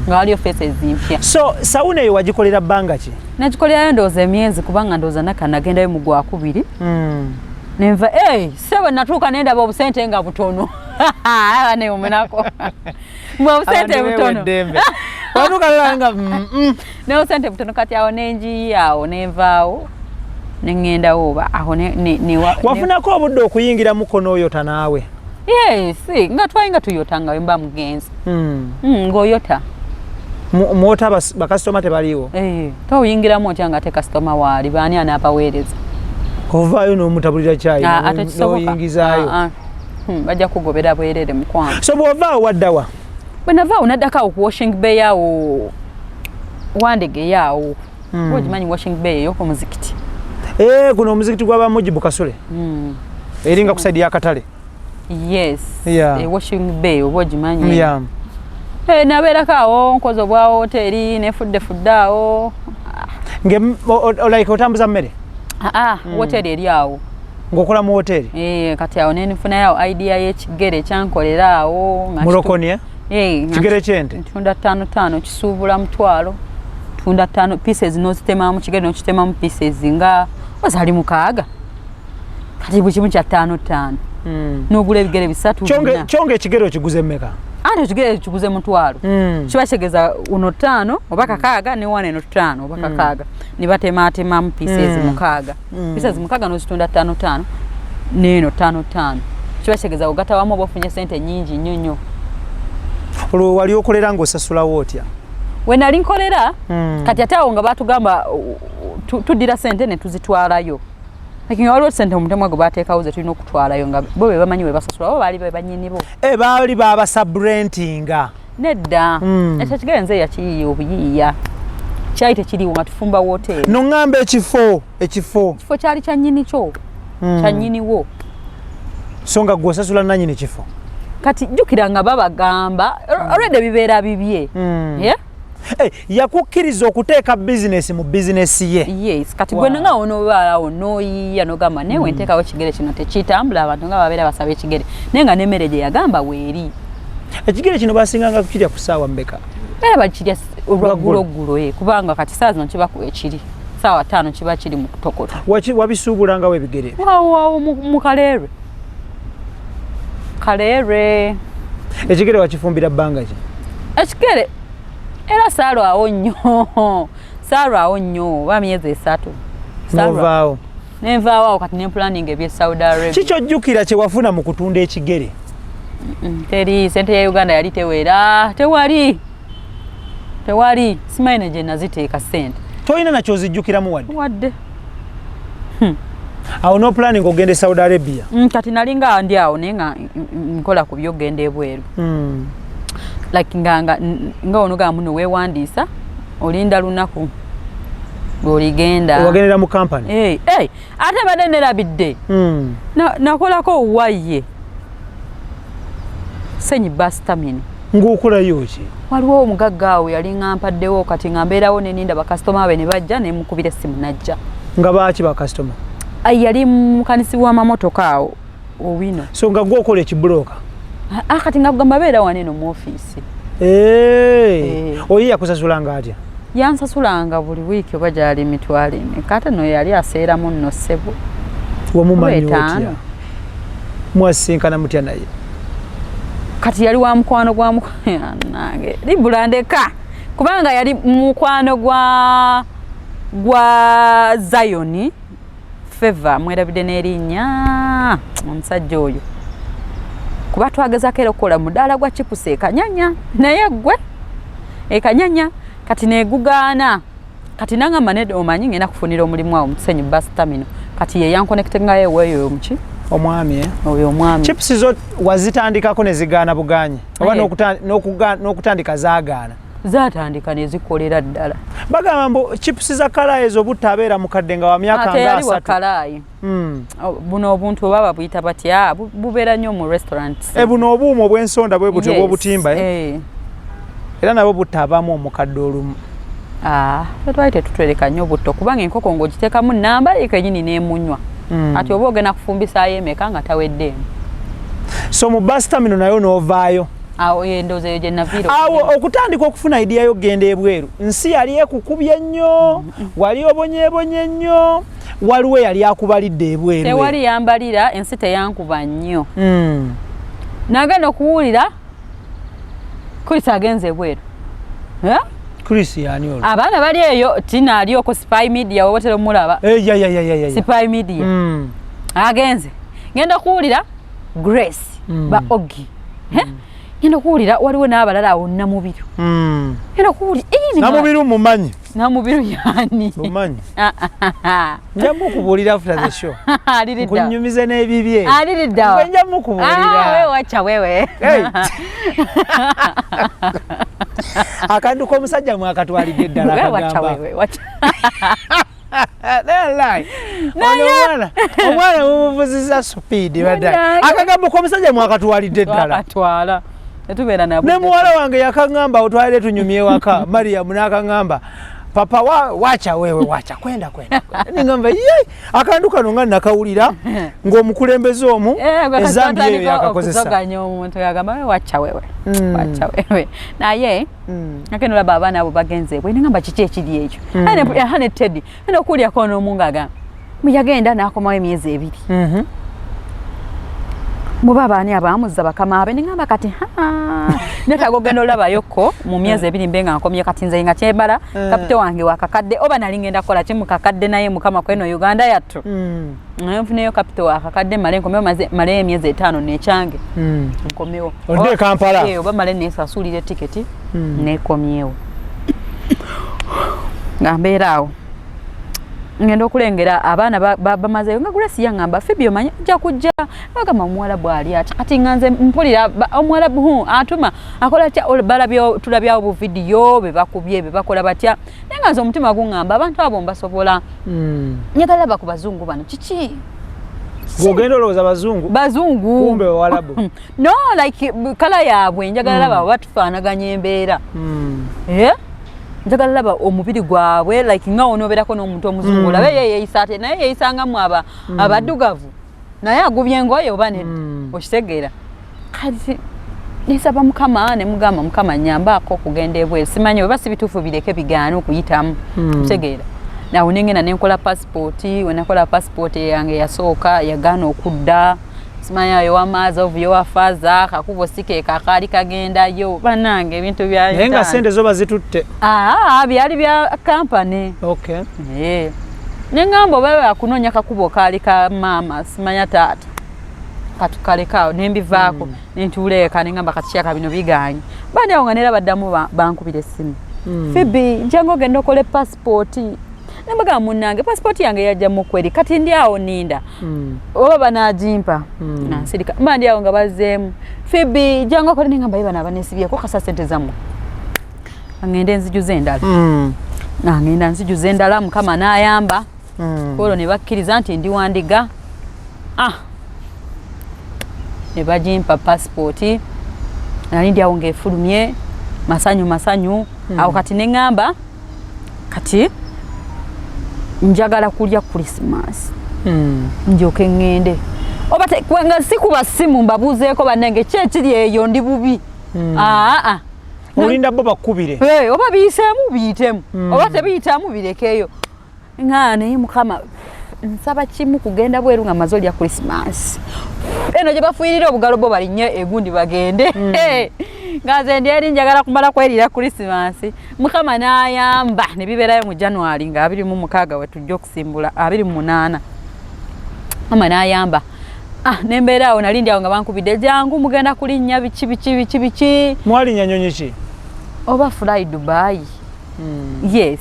[SPEAKER 2] Nga waliyo faces mpya.
[SPEAKER 1] So sauna eyo wagikolera bbanga ki?
[SPEAKER 2] Nagikolerayo ndowooza emyezi, kubanga ndowooza naka nagendayo mu gwakubiri. Nenva, hey, sebo natuuka nendaba obusente nga butono neomunako mbwe obusente butono.
[SPEAKER 1] Watuuka nolaba nga
[SPEAKER 2] N'obusente butono, kati awo nenjiya awo nenvaawo neŋŋendawo oba awo
[SPEAKER 1] Wafunako obudde okuyingira mukono oyota naawe?
[SPEAKER 2] Yes, nga twali nga tuyota nga wemba mugenzi. Ng'oyota.
[SPEAKER 1] Mwota bakasitoma tebaliiwo?
[SPEAKER 2] Eh, toyingiramu otya nga te kasitoma waali? Baani anaabaweereza?
[SPEAKER 1] Ovaayo n'omutabulira kyayi?
[SPEAKER 2] Ah, ah, tekisoboka.
[SPEAKER 1] N'oyingizaayo?
[SPEAKER 2] Ah, ah. Bajja kugobera bwerere, mukwano.
[SPEAKER 1] So bw'ovaawo waddawa?
[SPEAKER 2] Bwe navaawo naddako awo ku Washing Bay awo, Wandege awo. Ogimanyi Washing Bay eyo ku muzikiti?
[SPEAKER 1] Eh, guno omuzikiti gw'abamujibu Kasule. Eringa ku side y'akatale.
[SPEAKER 2] Yes.
[SPEAKER 1] Yeah.
[SPEAKER 2] E Washing Bay oba ogimanyi?
[SPEAKER 1] Yeah.
[SPEAKER 2] Eh, nabeerako awo nkoze obwa woteeri, nefuddefudde awo.
[SPEAKER 1] Nge like otambuza mmere?
[SPEAKER 2] Ah, woteeri eri awo.
[SPEAKER 1] Ng'okola mu woteeri?
[SPEAKER 2] Eh, kati awo nenfunayo idea y'ekigere kyankolera awo nga
[SPEAKER 1] Mulokoni, eh?
[SPEAKER 2] Eh, nga
[SPEAKER 1] Kigere ky'ente?
[SPEAKER 2] Ntunda ttaano ttaano, kisuubula 100,000, tunda ttaano pieces, n'ozitemamu kigere n'okitemamu pieces nga ozaali 6, kati buli kimu kya ttaano ttaano. N'ogula ebigere bisatu, bina.
[SPEAKER 1] Kyonga ekigere okiguze mmeka?
[SPEAKER 2] Anti ekigere kiguze 100,000. Kiba kitegeeza uno ttaano oba 6, ne wana eno ttaano oba 6, ne batematemamu pieces 6. Pieces 6 n'ozitunda ttaano ttaano, n'eno ttaano ttaano, kiba kitegeeza ogatta wamu oba ofunye sente nnyingi nnyo nnyo.
[SPEAKER 1] Olwo wali okolera ng'osasulawo otya?
[SPEAKER 2] We nali nkolera. Kati ate awo nga batugamba tuddira sente ne tuzitwalayo, lakini waliwo sente omutemwa gwe bateekawo ze tulina okutwalayo, nga bo be bamanyi we basasula, bo baali be bannyini bo.
[SPEAKER 1] Eh, baali babasubrentinga?
[SPEAKER 2] Nedda. Ekyo kigere nze yakiyiiya obuyiiya, kyali tekiriwo nga tufumba woteeri.
[SPEAKER 1] Noŋŋamba ekifo?
[SPEAKER 2] Ekifo kyali kya nnyini kyo. Kya nnyiniwo.
[SPEAKER 1] So nga gwe osasula nannyini kifo?
[SPEAKER 2] Kati jjukira nga babagamba already bibeera bibye. Yeah?
[SPEAKER 1] Eh, yakukkiriza okuteeka bizinesi mu bizinesi ye?
[SPEAKER 2] Yes, kati gwe nga onobaawo n'oyiiya n'ogamba naye wenteekawo ekigere kino tekitambula, abantu nga babeera basaba ekigere, naye nga n'emmere gye yagamba weeri.
[SPEAKER 1] Ekigere kino basinganga kukirya ku ssaawa mmeka?
[SPEAKER 2] Era bakirya olwagguloggulo, eh, kubanga kati saa zino kiba ku ekiri saawa 5 kiba kiri mu kutokota.
[SPEAKER 1] Wabisuubulangawo ebigere ebyo?
[SPEAKER 2] Wawo mu Kaleerwe, Kaleerwe.
[SPEAKER 1] Ekigere wakifumbira bbanga ki?
[SPEAKER 2] Ekigere era saalwawo nnyo, saalwawo nnyo, oba myezi 3.
[SPEAKER 1] Novaawo?
[SPEAKER 2] Nenvaawo awo, kati nempulaninga ebye Saudi Arabia.
[SPEAKER 1] Kikyojjukira kye wafuna mu kutunda ekigere?
[SPEAKER 2] Teri sente ya Uganda yali tewera, tewali, tewali, simanyi ne gye naziteeka sente.
[SPEAKER 1] Tolina nakyozijjukiramu wadde?
[SPEAKER 2] Wadde.
[SPEAKER 1] Awo no planning ogenda e Saudi Arabia?
[SPEAKER 2] Kati nali nga ndi awo naye nga nkola ku byogenda ebweru. Like nga onogamba muno weewandiisa, olinda lunaku lwoligenda.
[SPEAKER 1] Wagendera mu company?
[SPEAKER 2] Hey, hey, ate badde nerabidde. Nakolako waye Senyi Bus Terminal.
[SPEAKER 1] Ng'okolayo ki?
[SPEAKER 2] Waliwo omugagga awo yali nga mpaddewo, kati nga mbeerawo neninda bakasitoma be ne bajja, nemukubira essimu najja.
[SPEAKER 1] Nga baaki bakasitoma?
[SPEAKER 2] Ai, yali mukanisi w'amamotoka awo Owino.
[SPEAKER 1] So nga gwokola ekibulooka?
[SPEAKER 2] Ah, kati nga kugamba beera wano eno mu ofiisi.
[SPEAKER 1] Eh,
[SPEAKER 2] Eh.
[SPEAKER 1] Oyo yakusasulanga atya?
[SPEAKER 2] Yansasulanga buli wiiki oba gyali 40,000. Ate no yali aseeramu nno ssebo.
[SPEAKER 1] Wamumanyi
[SPEAKER 2] Oba
[SPEAKER 1] otya?
[SPEAKER 2] 5.
[SPEAKER 1] Mwasinkana mutya naye?
[SPEAKER 2] Kati yali wa mukwano gwa nange libula ndeka, kubanga yali mukwano gwa Zion Favor, mwerabidde n'erinnya omusajja oyo, kuba twagezako era okukola mudaala gwa chips ekanyanya, naye gwe ekanyanya kati negugaana. Kati nangamba, "Nedda, omanyi ngenda kufunira omulimu awo mukisenyi bus terminal." Kati ye yanconnectingayo eweeyo omuki.
[SPEAKER 1] Omwami, eh?
[SPEAKER 2] Oyo omwami.
[SPEAKER 1] Chips zo wazitandikako ne zigaana buganye oba?
[SPEAKER 2] Eh.
[SPEAKER 1] N'okutandika zaagaana?
[SPEAKER 2] Zatandika nezikolera ddala.
[SPEAKER 1] Bagamba mbu chips za kalaayi ezo butta abeera mukadde nga wa myaka
[SPEAKER 2] Ate
[SPEAKER 1] nga
[SPEAKER 2] yali wa
[SPEAKER 1] 30.
[SPEAKER 2] kalaayi. Oh, buno obuntu oba babuyita batya, bubeera nnyo mu restaurants.
[SPEAKER 1] E, buno obuuma obw'ensonda bwe butyo,
[SPEAKER 2] Yes,
[SPEAKER 1] obw'obutimba, eh?
[SPEAKER 2] eh.
[SPEAKER 1] Era nabwo butta abamu omukadde olumu.
[SPEAKER 2] Ah, twali tetutwereka nnyo butto, kubanga enkoko ng'ogiteekamu namba ye kenyini n'emunywa. Ati oba ogenda kufumbisaayo emeka nga taweddeemu?
[SPEAKER 1] So mu bus terminal nayo n'ovaayo?
[SPEAKER 2] Awo endowooza eyo gye naviira.
[SPEAKER 1] Awo okutandika okufuna idea y'okugenda ebweru, nsi yali ekukubye nnyo, wali obonyeebonye nnyo, waliwo eyali akubalidde ebweru?
[SPEAKER 2] Tewali yambalira, ensi teyankuba nnyo. Nagenda okuwulira Chris agenze ebweru. Eh?
[SPEAKER 1] Chris yani olwo?
[SPEAKER 2] Abaana bali eyo, Tina ali oko Spy Media, wewotera omulaba.
[SPEAKER 1] Eh, ya, ya, ya, ya, ya.
[SPEAKER 2] Spy Media. Agenze, ngenda okuwulira Grace, ba Ogi. Eh? Ngenda okuwulira waliwo n'abalala awo, Namubiru. Ngenda okuwulira eh,
[SPEAKER 1] Namubiru mumanyi.
[SPEAKER 2] Namubiru yani?
[SPEAKER 1] Mumanyi, nja mukubuulira after the show.
[SPEAKER 2] Aliridda.
[SPEAKER 1] Nkunyumize n'ebibye.
[SPEAKER 2] Aliridda.
[SPEAKER 1] Gwe nja mukubuulira.
[SPEAKER 2] Ah, wewe wacha wewe.
[SPEAKER 1] Hey. Akantu k'omusajja mwakatwalidde ddala.
[SPEAKER 2] Wewe wacha.
[SPEAKER 1] Akagamba.
[SPEAKER 2] Wewe wacha.
[SPEAKER 1] Naye ono omwana mumuvuziza speed badde.
[SPEAKER 2] Munnange.
[SPEAKER 1] Akagambo k'omusajja mwakatwalidde ddala.
[SPEAKER 2] Twakatwala, tetubeera na
[SPEAKER 1] Ne muwala wange yakaŋŋamba, otwalire tunyumye waka, Mariamu n'akaŋŋamba, "Papa wacha wewe, wacha kwenda kwenda kwenda." Ningamba, ye akantu kano nga nakawulira ng'omukulembeze omu
[SPEAKER 2] Eh, gwe kati
[SPEAKER 1] ezambi eyo
[SPEAKER 2] watandika
[SPEAKER 1] yakakozesa.
[SPEAKER 2] okuzoganya omuntu yagamba, "Wewe wacha wewe, wacha wewe." Naye ate nolaba abaana abo bagenze bwe, nengamba kiki ekiri ekyo? Ate ne Teddy ena okuwulyako n'omu ng'agamba yagenda n'akomawo emyezi 2. Muba abaani abaamuzza bakama be? Neŋŋamba kati netaaga ogenda olabayokko mu myezi 2 mbe nga nkomye. Kati nze nga kyembala capital wange wakakadde, oba nali ngenda kukola ki mukakadde? Naye mukama, kweno Uganda yattu. Naye nfuneyo capital wakakadde, male nkomewo, maleyo emyezi 5 nekyange, nkomewo.
[SPEAKER 1] Odde e Kampala.
[SPEAKER 2] Eh, oba male nesasulira etiketi, nekomyewo nga mbeera awo. Ngenda okulengera abaana bamazeeyo nga Grace yaŋŋamba, "Fibi, omanyi ojja kujja." Bagamba omuwala bw'ali ati kati nga nze mpulira omuwala atuma akola tya, balabye tulabyawo buvidiyo be bakubye be bakola batya, naye nga nze omutima guŋŋamba abantu abo mbasobola. Njagala laba ku bazungu bano kiki.
[SPEAKER 1] Ng'ogenda olowooza bazungu.
[SPEAKER 2] Bazungu.
[SPEAKER 1] Kumbe bawalabu.
[SPEAKER 2] No, like colour yaabwe njagala laba batufaanaganya embeera. Eh? Njagala laba omubiri gwabwe, like nga onooberako n'omuntu omuzungu, olabe ye yeeyisa ate naye yeeyisangamu aba abaddugavu, naye agubye engoye oba nedda. Okitegeera? Kati nesaba Mukama, ne mugamba, "Mukama, nyambaako okugenda ebweru. Simanyi oba si bituufu, bireke bigaane okuyitamu." Okitegeera? Nawe nengenda nenkola pasipooti. Wenakola pasipooti yange yasooka yagaana okudda, simanya yowamaazi ovu yowafaza kakubo sikeeka akaali kagendayo. Bannange, ebintu bya
[SPEAKER 1] Naye nga sente zo bazitutte?
[SPEAKER 2] Aa, byali bya kampani. Eh. Neŋŋamba oba bakunoonya kakubo kaali ka maama, simanya taata, katukalekaawo. Nembivaako, nentuula eka, neŋŋamba kati kyaka bino biganye. Bandi awo nga neera baddamu bankubira essimu, "Fibi, njangu ogenda okole pasipooti." Nembagamba, "Munnange, pasipooti yange yajja mukweri, kati ndi awo ninda oba banagimpa." Nansirika. Mba ndi awo nga bazzeemu, "Fibi, jangu okole." Neŋŋamba, "Ye bano abanesibyeko kasa sente zammwe, ngende nzijuza endala." Nga ngenda nzijuza endala, Mukama n'ayamba. Olwo ne bakkiriza nti ndi wandiga, ah, ne bagimpa pasipooti. Nali ndi awo ng'efulumye, masanyu masanyu awo. Kati ne ŋŋamba kati njagala kulya Krisimansi, ndyoke ŋŋende. Oba nga sikuba ssimu mbabuuzeeko, "Bannange, ki ekiri eyo? Ndi bubi." Aa.
[SPEAKER 1] Olinda bo bakubire.
[SPEAKER 2] Hey, oba biyiseemu biyitemu, oba tebiyitamu birekeeyo. Nga naye Mukama Nsaba kimu, kugenda bweru nga maze olya Christmas eno gye bafuuyirira obugalo bwo balinnye egundi bagende. Nga nze ndi eri njagala kumala kwerira Christmas. Mukama n'ayamba ne bibeerayo mu January nga 26 we tujja okusimbula, 28. Mukama n'ayamba. Ah, nembeera awo, nali ndi awo nga bankubidde, jangu mugenda kulinnya biki biki biki biki.
[SPEAKER 1] Mwalinnya nyonyi ki?
[SPEAKER 2] Oba Fly Dubai. Yes,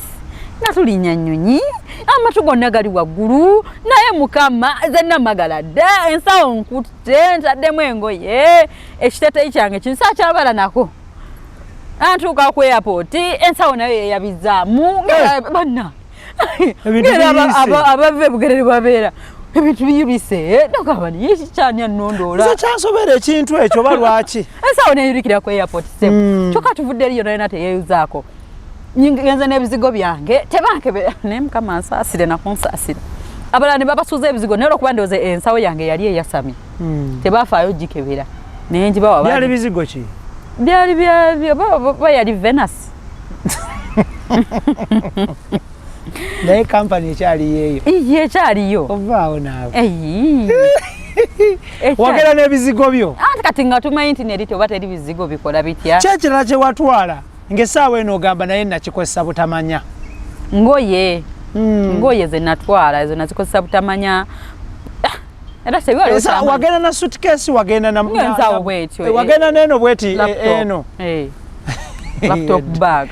[SPEAKER 2] nga tulinnya nnyonyi, amatu gonna gali waggulu, naye Mukama ze namagala dda. Ensawo nkutte, ntaddemu engoye, ekiteteyi kyange kinsakyabala nako. Antuuka ku airport, ensawo nayo yeyabizaamu banna.
[SPEAKER 1] Ebintu biyise.
[SPEAKER 2] Abava ebugerere babeera ebintu biyubise, nogamba nikyanya nnondoola.
[SPEAKER 1] Nze kyansobera ekintu ekyo, oba lwaki?
[SPEAKER 2] Ensawo neyurikira ku airport sep. Kyokka tuvudde eriyo nalina teyeyuzaako. Ngenze n'ebizigo byange tebankebera, naye Mukama nsaasire nakunsaasira. Abalala ne babasuuza ebizigo, naye olwokuba ndowooza ensawo yange yali eyasamye, tebafaayo gikebera, naye ngibawa.
[SPEAKER 1] Byali bizigo ki?
[SPEAKER 2] Byali ba yali Venus.
[SPEAKER 1] Naye kampani ekyaliyo eyo?
[SPEAKER 2] Iye, ekyaliyo.
[SPEAKER 1] Ovaawo naawe.
[SPEAKER 2] Eyi.
[SPEAKER 1] Wagenda n'ebizigo byo?
[SPEAKER 2] Anti kati nga tumanyi nti neri oba teri bizigo bikola bitya.
[SPEAKER 1] Ki ekirala kye watwala ng'essaawa eno ogamba naye nakikozesa butamanya?
[SPEAKER 2] Ngoye. Ngoye ze natwala ezo nazikozesa butamanya. Ah, era tebiwaliwo kyamaanyi.
[SPEAKER 1] Wagenda na suitcase, wagenda na
[SPEAKER 2] Ng'ensawo bw'etyo,
[SPEAKER 1] wagenda n'eno bweti
[SPEAKER 2] laptop.
[SPEAKER 1] Eno.
[SPEAKER 2] Laptop bag.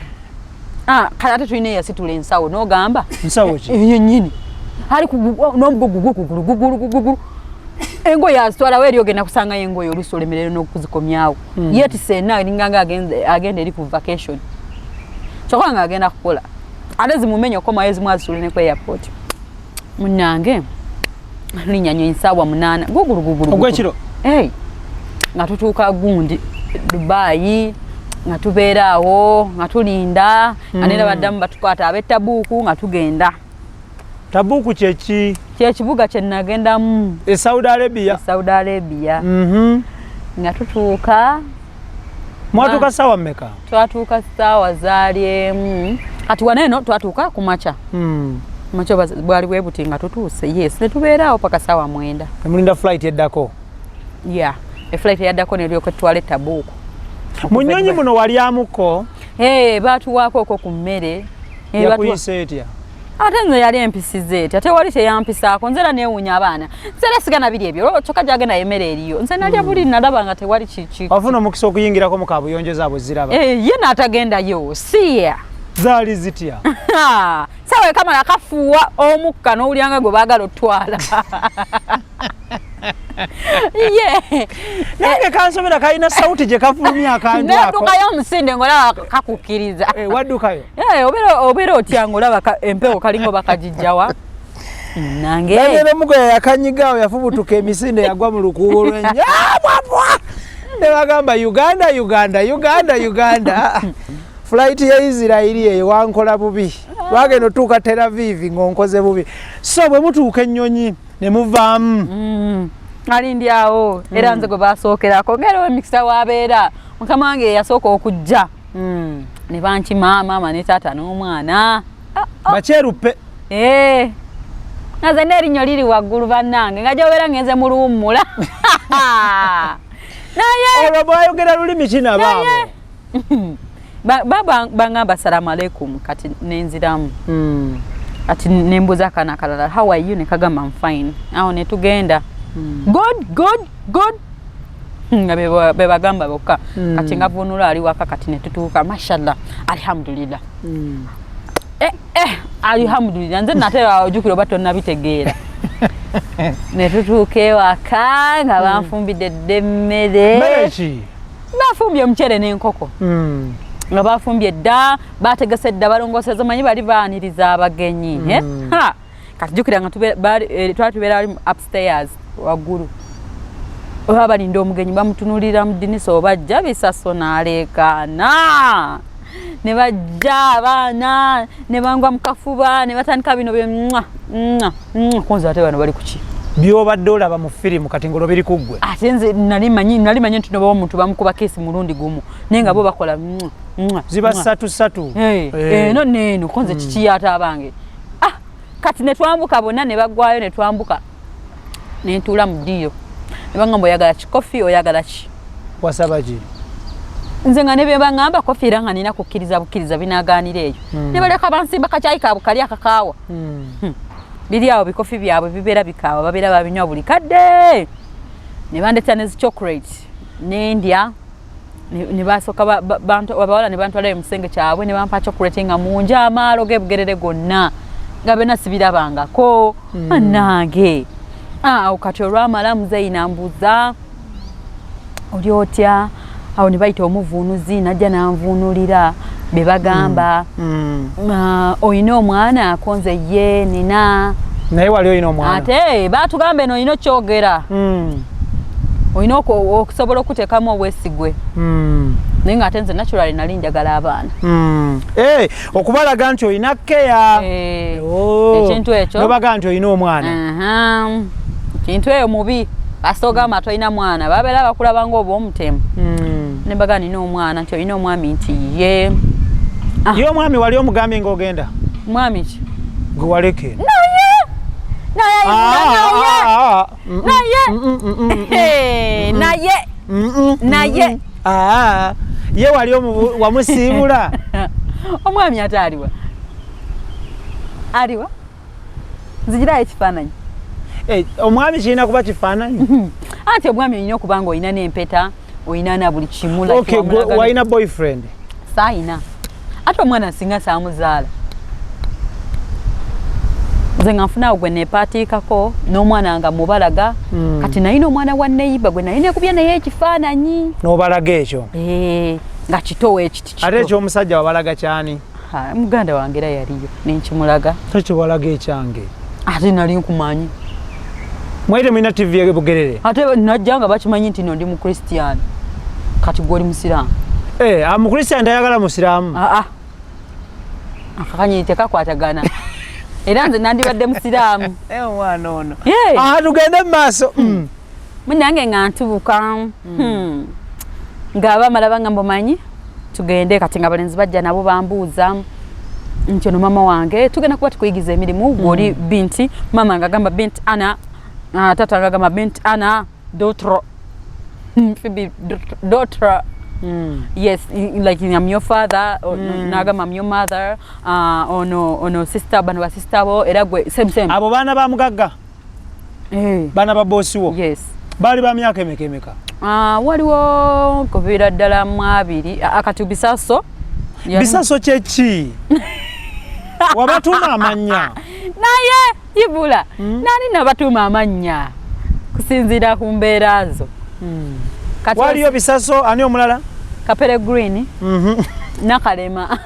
[SPEAKER 2] Ah, kale ate tulina eyasitula ensawo n'ogamba
[SPEAKER 1] Nsawo ki?
[SPEAKER 2] Yennyini ali n'omugugu gugugulu gugulu gugugulu, engoye azitwalawo eri, ogenda kusangayo engoye oluusi olemerero n'okuzikomyawo. Yeetise ena eringa nga agenda eri ku vacation, kyokka nga agenda kukola, ate zimumenya okukomayo, ezimu azisule ne ku airport. Munnange, linnya nyonyi saawa 8, gugulu gugulu.
[SPEAKER 1] Ogw'ekiro?
[SPEAKER 2] Hey, nga tutuuka gundi Dubai, nga tubeera awo nga tulinda, nga nera baddamu batukwata ab'e Tabuuku nga tugenda.
[SPEAKER 1] Tabuuku kyeki?
[SPEAKER 2] Kyekibuga kye nagendamu.
[SPEAKER 1] E Saudi Arabia?
[SPEAKER 2] E Saudi Arabia. Nga tutuuka.
[SPEAKER 1] Mwatuuka saawa mmeka?
[SPEAKER 2] Twatuuka saawa zaali 1. Kati wano eno twatuuka ku makya. Makya bwali bwe buti nga tutuuse, yes, ne tubeera awo paka saawa 9.
[SPEAKER 1] Nemulinda flight eddako?
[SPEAKER 2] Yeah, eflight eyaddako neryoka etwala etabuuku.
[SPEAKER 1] Mu nnyonyi muno walyamuko?
[SPEAKER 2] Hey, baatuwaako okwo ku mmere.
[SPEAKER 1] Yakuyisa etya?
[SPEAKER 2] Ate nze yali empisiza etya? Tewali kyeyampisaako. Nze era neewuunya abaana, nze era sigana biri ebyo, kyokka gyagenda emmere eriyo. Nze nalya buli nalaba nga tewali
[SPEAKER 1] Wafuna omukisa okuyingirako mu kabuyonjo zaabwe ziraba?
[SPEAKER 2] Eh, ye n'atagendayo siya.
[SPEAKER 1] Zaali zitya?
[SPEAKER 2] Sawa kamala kafuuwa omukka n'owulyanga gwe baagala otwala ye.
[SPEAKER 1] Nange kansobera kalina sawuti gye kafulumya akantu ako.
[SPEAKER 2] Neddukayo omusinde ng'olaba kakukkiriza.
[SPEAKER 1] Eh, waddukayo?
[SPEAKER 2] Eh, obeera otya ng'olaba empewo kalinga bakagijjawa nange.
[SPEAKER 1] Daniel Omugoya yakanyigaawo, yafubutuka emisinde, yagwa mu lukuubo lw'ennya ne bagamba Uganda, Uganda, Uganda, Uganda. Flight ya Isirairi eyo wankola bubi, wagenda otuuka Tel Aviv ng'onkoze bubi. So bwe mutuuka ennyonyi ne muvaamu?
[SPEAKER 2] Ali ndi awo era nze gwe basookerako, ngaera emikisa wabeera mukama wange yeyasooka okujja. Ne bankima maama ne taata n'omwana.
[SPEAKER 1] Bakyeruppe.
[SPEAKER 2] Eh. Nga nze n'erinnyo liri waggulu bannange, nga gyobeera ngenze mu luwummula, naye
[SPEAKER 1] Olwo bwayogera lulimi ki nabaabo?
[SPEAKER 2] Bangamba salamu aleikum, kati nenziramu. Kati nembuuza akaana akalala, "How are you?" Ne kagamba, "I'm fine." Awo ne tugenda. "Good, good, good," nga be bagamba bokka. Kati nga vunula ali waka. Kati ne tutuuka, mashallah, alhamdulillah. Eh, eh, alhamdulillah. Nze nate ojjukira oba tonnabitegeera, ne tutuuka ewaka nga banfumbidde dda emmere.
[SPEAKER 1] Mmere ki?
[SPEAKER 2] Bafumbye omuceere n'enkoko. Nga bafumbye dda, bategese dda, balongooseza, manyi bali baaniriza abagenyi, eh? Ha! Kati jjukira nga twali tubeera ali upstairs waggulu, oba balinda omugenyi, bamutunulira mu ddinisa oba ajja bisaso n'aleekaana, ne bajja abaana ne bangwa mu kafuba ne batandika bino bye mwa mwa mwa. Konza ate bano bali kuki?
[SPEAKER 1] Byobadde olaba mu firimu kati ngolo biri ku ggwe.
[SPEAKER 2] Ate nze nali manyi nti nobawa omuntu bamukuba kiss mulundi gumu, naye nga bo bakola mwa mwa
[SPEAKER 1] Ziba
[SPEAKER 2] mwa.
[SPEAKER 1] ssatu ssatu.
[SPEAKER 2] Eh,
[SPEAKER 1] Eh.
[SPEAKER 2] eno neeno konze kiki ate abange, ah, kati Kati ne twambuka bonna ne baggwayo, ne twambuka, ne ntuula mu ddiiro, ne baŋŋamba, "Oyagala ki? Coffee? Oyagala ki?"
[SPEAKER 1] Wasaba ki?
[SPEAKER 2] Nze nga ne bye baŋŋamba coffee, era nga nina kukkiriza bukkiriza, binagaanira eyo. Ne baleka bansimba kacyayi kaabwe kali akakaawa. Biri awo bikofi byabwe bibeera bikaawa, babeera babinywa buli kadde. Ne bandeetera ne zi chocolate, nendya, ne basooka abawala ne bantwalayo mu kisenge kyabwe, ne bampa chocolate nga mungi, amaalo g'ebugerere gonna nga byonna sibirabangako. Bannange, awo kati olwamala, muzeeyi nambuuza, "Oli otya?" Awo ne bayita omuvuunuzi, najja nanvuunulira be bagamba. "Ah, oyina omwana?" Akonze ye nina.
[SPEAKER 1] Naye wali olina omwana?
[SPEAKER 2] Ate batugamba eno olina okyogera, olina okusobola okuteekamu obwesigwe. Naye ngaate nze naturally nali njagala abaana.
[SPEAKER 1] Eh, okubalaga nti olina keya.
[SPEAKER 2] Eh,
[SPEAKER 1] Oh.
[SPEAKER 2] ekintu ekyo.
[SPEAKER 1] Nobaga nti olina omwana.
[SPEAKER 2] Aha. Ekintu eyo mubi basogamba tolina mwana, babeera bakulaba ngaoba omutemu. Ne mbaga nina omwana, nti olina omwami? Nti ye. Ah.
[SPEAKER 1] Ye omwami wali omugambye ng'ogenda?
[SPEAKER 2] Mwami ki?
[SPEAKER 1] Gwe waleke.
[SPEAKER 2] Naye naye.
[SPEAKER 1] Ah,
[SPEAKER 2] naye
[SPEAKER 1] ah, ah.
[SPEAKER 2] Naye. Naye. Naye.
[SPEAKER 1] Ah, ye wali wamusiibula?
[SPEAKER 2] Omwami ate aliwa? Aliwa? Nzigirayo ekifaananyi.
[SPEAKER 1] Eh, omwami kirina kuba kifaananyi?
[SPEAKER 2] Anti omwami olina okuba nga olina n'empeta, olina na buli kimu, like
[SPEAKER 1] Okay, gwe walina boyfriend?
[SPEAKER 2] Saayina. Ate omwana singa saamuzaala, nze nga nfunaawo gwe nepaatiikako n'omwana nga mubalaga. Kati nalina omwana wa neighbour gwe nali nekubya naye ekifaananyi.
[SPEAKER 1] N'obalaga ekyo?
[SPEAKER 2] Eh, nga kitowa ekiti kito.
[SPEAKER 1] Ate ekyomusajja wabalaga kyani?
[SPEAKER 2] Ha, muganda wange era yaliyo, nenkimulaga.
[SPEAKER 1] Tekiwalaga ekyange?
[SPEAKER 2] Ate nali nkumanyi.
[SPEAKER 1] Mwali temulina TV ebugerere?
[SPEAKER 2] Ate najja nga bakimanyi nti no ndi Mukristiyani, kati gwe oli Musiraamu.
[SPEAKER 1] Eh, Mukristiyani tayagala Musiraamu.
[SPEAKER 2] Aa, akakanyi tekakwatagana, era nze nandibadde Musiraamu.
[SPEAKER 1] Eh, omwana ono.
[SPEAKER 2] Ye.
[SPEAKER 1] Ah, tugende mu maaso.
[SPEAKER 2] Munange nga ntubuka, nga bamala bangamba, "Omanyi tugende." Kati nga abalenzi bajja nabo bambuuza nti, "Ono mama wange, tugenda kuba tukuyigiza emirimu, gwoli binti." Mama nga agamba binti ana, ah, tata nga agamba binti ana dotro. Phoebe daughter. Yes, like I'm your father or nagamba I'm your mother, ono ono sister, bano ba sister bo, era gwe same same.
[SPEAKER 1] Abo baana ba mugagga?
[SPEAKER 2] Eh.
[SPEAKER 1] Baana ba bosi wo?
[SPEAKER 2] Yes.
[SPEAKER 1] Baali ba myaka emeka emeka?
[SPEAKER 2] Waliwo kuviira ddala mu 20, kati Bisaso.
[SPEAKER 1] Bisaso kyeki? Wabatuuma amannya?
[SPEAKER 2] Naye ibula, nani nabatuuma amannya kusinziira ku mbeera zo. Kati
[SPEAKER 1] Waliyo Bisaso, ani omulala?
[SPEAKER 2] Kapere Green, Nakalema,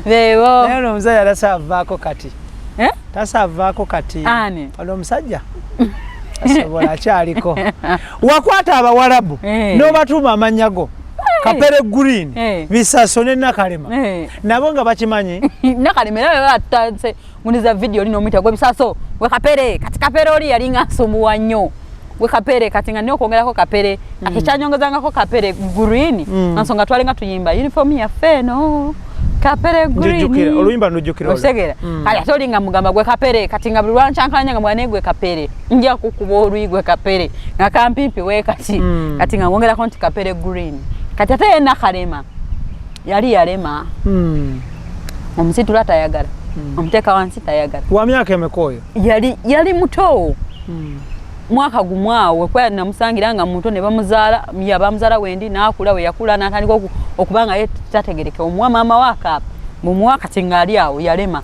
[SPEAKER 2] bebo.
[SPEAKER 1] Naye ono omusajja tasaavaako kati.
[SPEAKER 2] Eh?
[SPEAKER 1] Tasaavaako kati.
[SPEAKER 2] Ani?
[SPEAKER 1] Ono omusajja asobola akyaliko. Wakwata Abawalabu
[SPEAKER 2] Eh.
[SPEAKER 1] n'obatuuma amannya go, Kapere Green,
[SPEAKER 2] Eh.
[SPEAKER 1] Bisaso ne Nakalema.
[SPEAKER 2] Eh.
[SPEAKER 1] Nabo nga bakimanyi?
[SPEAKER 2] Nakalema era batandise nguniza video oli nomuyita gwe Bisaso, gwe Kapere. Kati Kapere oli yali nga nsumbuwa nnyo, gwe Kapere. Kati nga nina okwongerako Kapere, kati kyanyongezangako Kapere Green, nsonga twali nga tuyimba uniform yaffe eno, Kapere Green.
[SPEAKER 1] Njujjukira oluyimba, nujjukira olwo.
[SPEAKER 2] Okitegera? Kati ate oli nga mugamba gwe Kapere, kati nga buli lwankyankalanya nga mwana gwe Kapere, nja kukuba oluyi gwe Kapere, nga kampimpi we kati. Kati nga ngwongerako nti Kapere Green. Kati ate ye Nakalema yali yalema. Omusitula tayagala, omuteeka wansi tayagala.
[SPEAKER 1] Wa myaka emeka oyo?
[SPEAKER 2] Yali muto, mwaka gumu awo wekuba namusangira nga muto, ne bamuzaala, ya bamuzaala wendi, n'akula. We yakula n'atandika okuba nga ye tategereke, omuwa maama we akaapa mumuwa, kati ng'ali awo yalema.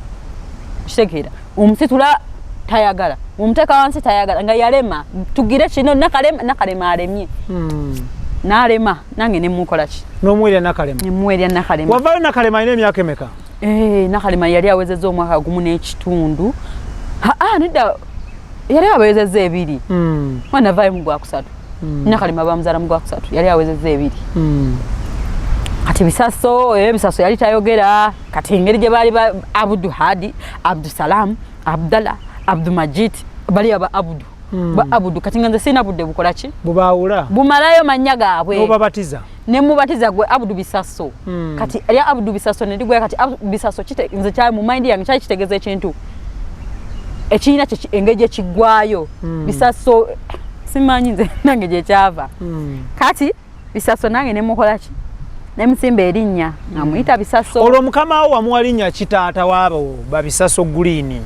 [SPEAKER 2] Kitegeera, omusitula tayagala, omuteeka wansi tayagala, nga yalema. Tugire kino Nakalema, Nakalema alemye. N'alema, nange nemukola ki?
[SPEAKER 1] N'omuwerya Nakalema?
[SPEAKER 2] Nemuwerya Nakalema.
[SPEAKER 1] Wavaayo Nakalema alina emyaka emeka?
[SPEAKER 2] Eh, Nakalema yali awezezza omwaka gumu n'ekitundu. Ah, nedda, yali awezezza 2. Mwana navaayo mu gwakusatu. Nakalema bamuzaala mu gwakusatu, yali awezezza 2. Kati Bisaso, Bisaso yali tayogera. Kati engeri gye baali Abudu Hadi, Abdusalam, Abdallah, Abdumajid, bali aba Abudu, ba Abudu. Kati nga nze sirina budde bukola ki?
[SPEAKER 1] Bubaawula.
[SPEAKER 2] Bumalayo mannya gaabwe.
[SPEAKER 1] N'obabatiza?
[SPEAKER 2] Ne mubatiza gwe Abdu Bisaso. Kati erya Abdu Bisaso ne ligwa. Kati Abdu Bisaso kite nze kya mu mind yange kyali kitegeeza ekintu ekirina engeri gyekiggwayo. Bisaso simanyi nze nange gyekyava. Kati Bisaso nange nemukola ki, nemusimba erinnya nga muyita Bisaso.
[SPEAKER 1] Olwo mukama wo wamuwa linnya ki, taata waabo babisaso Green?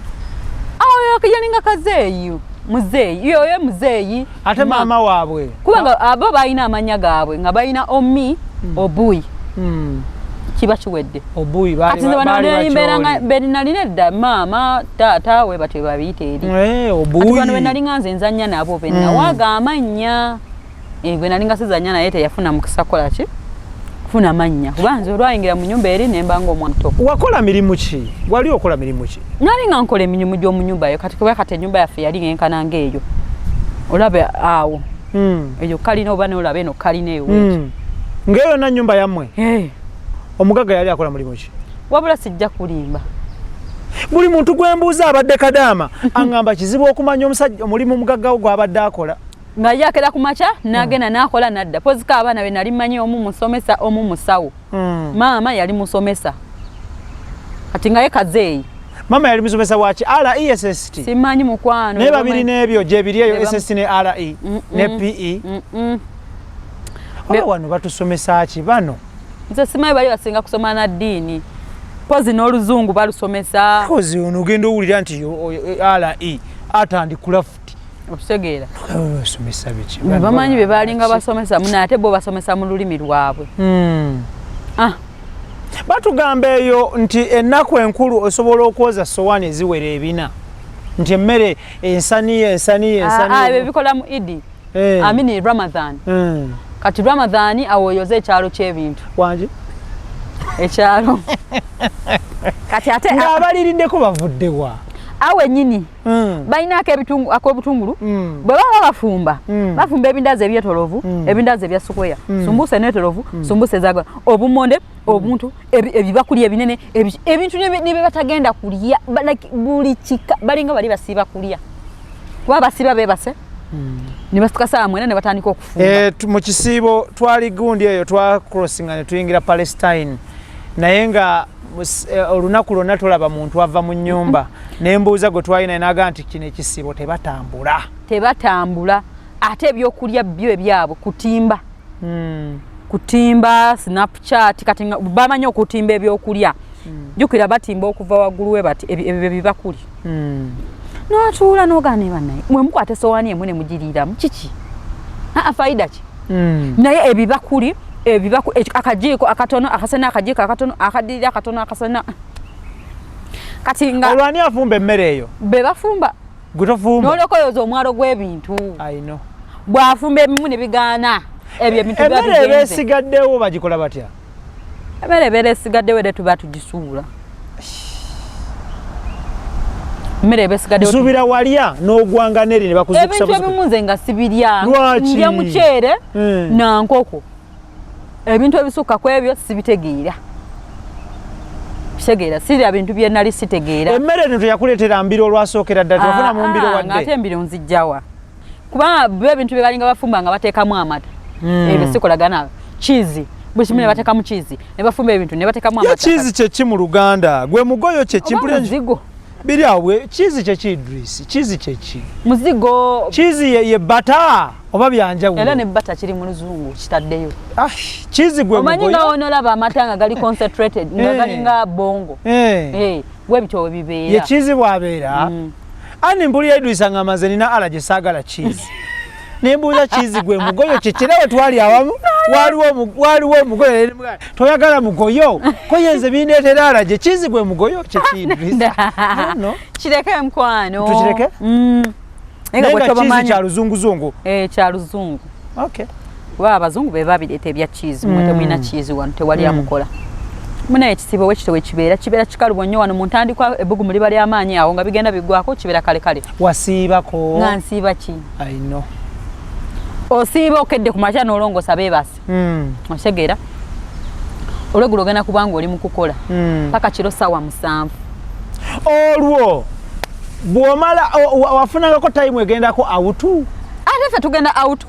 [SPEAKER 2] Awo yalinga kazeeyi, muzeeyi yoyo muzeeyi.
[SPEAKER 1] Ate maama waabwe?
[SPEAKER 2] Kubanga abo balina amannya gaabwe nga balina Omi, Obuyi. Kiba kiwedde.
[SPEAKER 1] Obuyi.
[SPEAKER 2] Kati nze bano mbeeranga benalina edda, maama taata we batyo babiyita eri. Kati
[SPEAKER 1] Obuyi.
[SPEAKER 2] Bano benali nga nze nzannya nabo, benawaaga amannya. Gwe nali nga sizannya naye teyafuna mukisa kukola ki, kufuna mannya, kuba nze olwayingira mu nyumba eri nemba nga omwana muto.
[SPEAKER 1] Wakola mirimu ki? Wali okola mirimu ki?
[SPEAKER 2] Nali nga nkola emirimu gy'omu nyumba yo. Kati kuba kati ennyumba yaffe yali ngenkana ngaeyo olaba awo, eyo kalina oba nolaba eno kalina eyo.
[SPEAKER 1] Ng'eyo yonna nnyumba yammwe?
[SPEAKER 2] Hey.
[SPEAKER 1] Omugagga yali akola mulimu ki?
[SPEAKER 2] Wabula sijja kulimba.
[SPEAKER 1] Buli muntu gwe mbuuza abadde kadaama aŋŋamba kizibu okumanya omusajja omulimu omugagga wo gw'abadde akola.
[SPEAKER 2] Nga yakera ku makya n'agenda n'akola nadda poziko. Abaana be nali mmanyi, omu musomesa, omu musawo. Maama yali musomesa, kati nga ye kazeeyi.
[SPEAKER 1] Maama yali musomesa waki? RE, SST?
[SPEAKER 2] Simanyi mukwano.
[SPEAKER 1] Naye babiri n'ebyo gyebiri eyo, SST ne RE ne PE. Oba wano batusomesa ki bano?
[SPEAKER 2] Nze simanyi, bali basinga kusoma na ddiini pozi n'oluzungu balusomesa.
[SPEAKER 1] Kozi ono ogenda owulira nti RE atandikula craft.
[SPEAKER 2] Okitegeera?
[SPEAKER 1] Basomesa biki?
[SPEAKER 2] Bamanyi bye balinga basomesa muna, ate bo basomesa mu lulimi lwabwe. Ah.
[SPEAKER 1] Batugamba eyo nti ennaku enkulu osobola okwoza sowaani eziwera 400, nti emmere ensaniye ensaniye.
[SPEAKER 2] Ah, ah, ebyo
[SPEAKER 1] ensaniye.
[SPEAKER 2] Bikola mu Idi. Amini Ramadhan. Kati Ramadhan awo oyoza ekyalo ky'ebintu.
[SPEAKER 1] Wangi?
[SPEAKER 2] Ekyalo kati ate
[SPEAKER 1] ng'abaliriddeko bavuddewa?
[SPEAKER 2] Awe nyini balina ak'obutungulu. Bwe baba bafumba, bafumba ebindazi ebyetolovu, ebindazi ebya square, sumbusa enetolovu, sumbusa ezaga obumonde, obuntu ebibakuli ebinene, ebintu ne bye batagenda kulya. Like buli kika balinga bali basiiba kulya, kuba basiiba beebase ne basituka saa 9 ne batandika okufumba.
[SPEAKER 1] Mu kisiibo twali gundi eyo twacrossinga ne tuyingira Palestine, naye nga olunaku lwonna tolaba muntu ava mu nnyumba. Nembuuza gwe twalina, naga nti kino ekisiibo tebatambula.
[SPEAKER 2] Tebatambula, ate ebyokulya byo ebyabwe kutimba. Kutimba Snapchat. Kati nga bamanyi okutimba ebyokulya. Jjukira batimba okuva waggulu we bati ebyo bibakuli. N'otuula n'ogaana, bannaye mwe mukwata esowaani emu ne mugiriiramu kiki? Aa, fayida ki? Naye ebibakuli akajiiko akatono akasena, akajiiko akatono akadirira akatono akasena, kati nga
[SPEAKER 1] Olwani afumba emmere eyo?
[SPEAKER 2] Be bafumba.
[SPEAKER 1] Gwe tofumba?
[SPEAKER 2] N'olwokoyoza omwalo gw'ebintu.
[SPEAKER 1] I know.
[SPEAKER 2] Bw'afumba ebimu ne bigaana, ebyo ebintu biba
[SPEAKER 1] Emmere eba
[SPEAKER 2] bigenze.
[SPEAKER 1] esigaddewo bagikola batya?
[SPEAKER 2] Emmere ebeera esigaddewo era tuba tugisuula, emmere eba esigaddewo.
[SPEAKER 1] Nsuubira walya n'ogwanga neri ne bakuzukusa.
[SPEAKER 2] Ebintu ebimu nze nga sibirya.
[SPEAKER 1] Lwaki?
[SPEAKER 2] Ndya muceere na nkoko. Ebintu ebisukka ku ebyo sibitegeera. Kitegeera sirya bintu bye nali sitegeera.
[SPEAKER 1] Emmere eno teyakuleetera mbiro olwasookera ddala? Tewafuna mu mbiro?
[SPEAKER 2] Ah, ah, ng'ate
[SPEAKER 1] wadde
[SPEAKER 2] embiro nzijjawa? Kubanga bo ebintu bye balinga bafumba nga bateekamu amata. Ebyo sikolagana. Cheese, buli kimu ne bateekamu cheese, ne bafumba ebintu ne bateekamu
[SPEAKER 1] Ye
[SPEAKER 2] amata.
[SPEAKER 1] Cheese kyeki mu Luganda? Gwe mugoyo kyeki?
[SPEAKER 2] Oba
[SPEAKER 1] Mpulira
[SPEAKER 2] muzigo.
[SPEAKER 1] Biri awo cheese kyeki, Idris? Cheese kyeki?
[SPEAKER 2] Muzigo.
[SPEAKER 1] Cheese ye butter oba byanjawulo?
[SPEAKER 2] Era ne butter kiri mu Luzungu kitaddeyo.
[SPEAKER 1] Ah, cheese gwe
[SPEAKER 2] Omanyi nga
[SPEAKER 1] mugoyo.
[SPEAKER 2] onolaba amata nga gali concentrated, nga galinga bongo. Bwe bityo bwe
[SPEAKER 1] Ye
[SPEAKER 2] bibeera.
[SPEAKER 1] Cheese bw'abeera. Ani mpulira Idris angamba nze nina allergy, saagala cheese. Nembuuza cheese gwe mugoyo kyeki? Era we twali awamu waliwo omugoyo, ne mugamba, toyagala mugoyo ko ye nze bindeetera allergy. Cheese gwe mugoyo kyeki, Idris? I don't know.
[SPEAKER 2] Kireke mukwano.
[SPEAKER 1] Tukireke?
[SPEAKER 2] Naye nga
[SPEAKER 1] Naye
[SPEAKER 2] gwe
[SPEAKER 1] nga cheese
[SPEAKER 2] tobamanyi.
[SPEAKER 1] kya luzunguzungu.
[SPEAKER 2] Kya Luzungu.
[SPEAKER 1] Okay.
[SPEAKER 2] Kuba abazungu be babireeta ebya cheese. Mwe temulina cheese wano, tewali amukola. Munaye ekisibo wekito wekibeera kibeera kikalubo nnyo wano mu ntandikwa, ebbugumu liba ly'amaanyi awo nga bigenda biggwako kibeera kale kale.
[SPEAKER 1] Wasiibako?
[SPEAKER 2] Nga nsiiba ki?
[SPEAKER 1] I know.
[SPEAKER 2] Osiiba okedde ku makya n'olongosa beebase. Okitegeera, olweggulo ogenda kubanga oli mu kukola paka kiro ssaawa 7.
[SPEAKER 1] Olwo bw'omala wafunangako time egendako out?
[SPEAKER 2] Ate ffe tugenda out.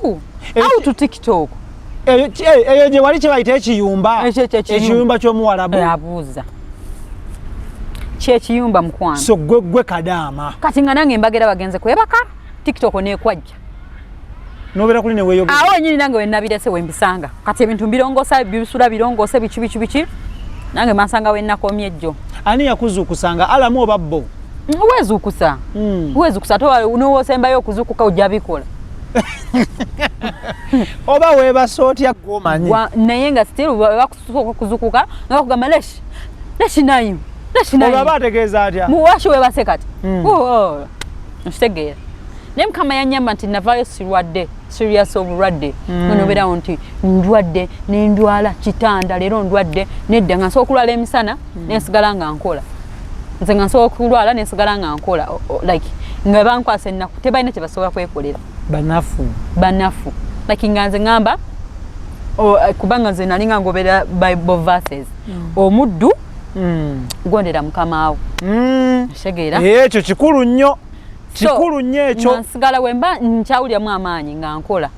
[SPEAKER 2] Out TikTok.
[SPEAKER 1] Eyo gye wali kye bayita ekiyumba, ekiyumba ky'omuwalabu.
[SPEAKER 2] Abuuza kyekiyumba mukwano.
[SPEAKER 1] So gwe kadaama.
[SPEAKER 2] Kati nga nange mbagera bagenze kwebaka, TikTok nekwajja
[SPEAKER 1] nobeera kuli neweeyogera
[SPEAKER 2] awo nyini nange wenabirese wembisanga. Kati ebintu mbirongoosa, bisula birongoose, biki biki biki, nange mansanga wennakomye ejjo.
[SPEAKER 1] Ani yakuzuukusanga, alamu oba bo?
[SPEAKER 2] Wezuukusa, wezuukusa ate nowosembayo okuzuukuka ojja bikola.
[SPEAKER 1] Oba weebasa otya gwomanyi.
[SPEAKER 2] Naye nga still bakusooka okuzuukuka nga bakugamba leshi leshi nayimu leshi nayimu.
[SPEAKER 1] Olwo aba ategeeza atya?
[SPEAKER 2] Muwashi webase kati nkitegeera. Naye Mukama yanyamba nti navaayo sirwadde serious obulwadde mm. Nobeerawo nti ndwadde nendwala kitanda leero ndwadde nedda, nga nsobola okulwala emisana nensigala nga nkola. Nze nga nsobola okulwala nensigala nga nkola, like nga bankwasa ennaku tebalina kyebasobola kwekolera.
[SPEAKER 1] Banafu
[SPEAKER 2] banafu, like nga nze ŋŋamba kubanga nze nali nga ngobera Bible verses, omuddu gondera mukamaawo. Kitegeera?
[SPEAKER 1] Ekyo kikulu nnyo, kikulu nnyo ekyo.
[SPEAKER 2] Nsigala wemba nkyawuliramu amaanyi nga nkola,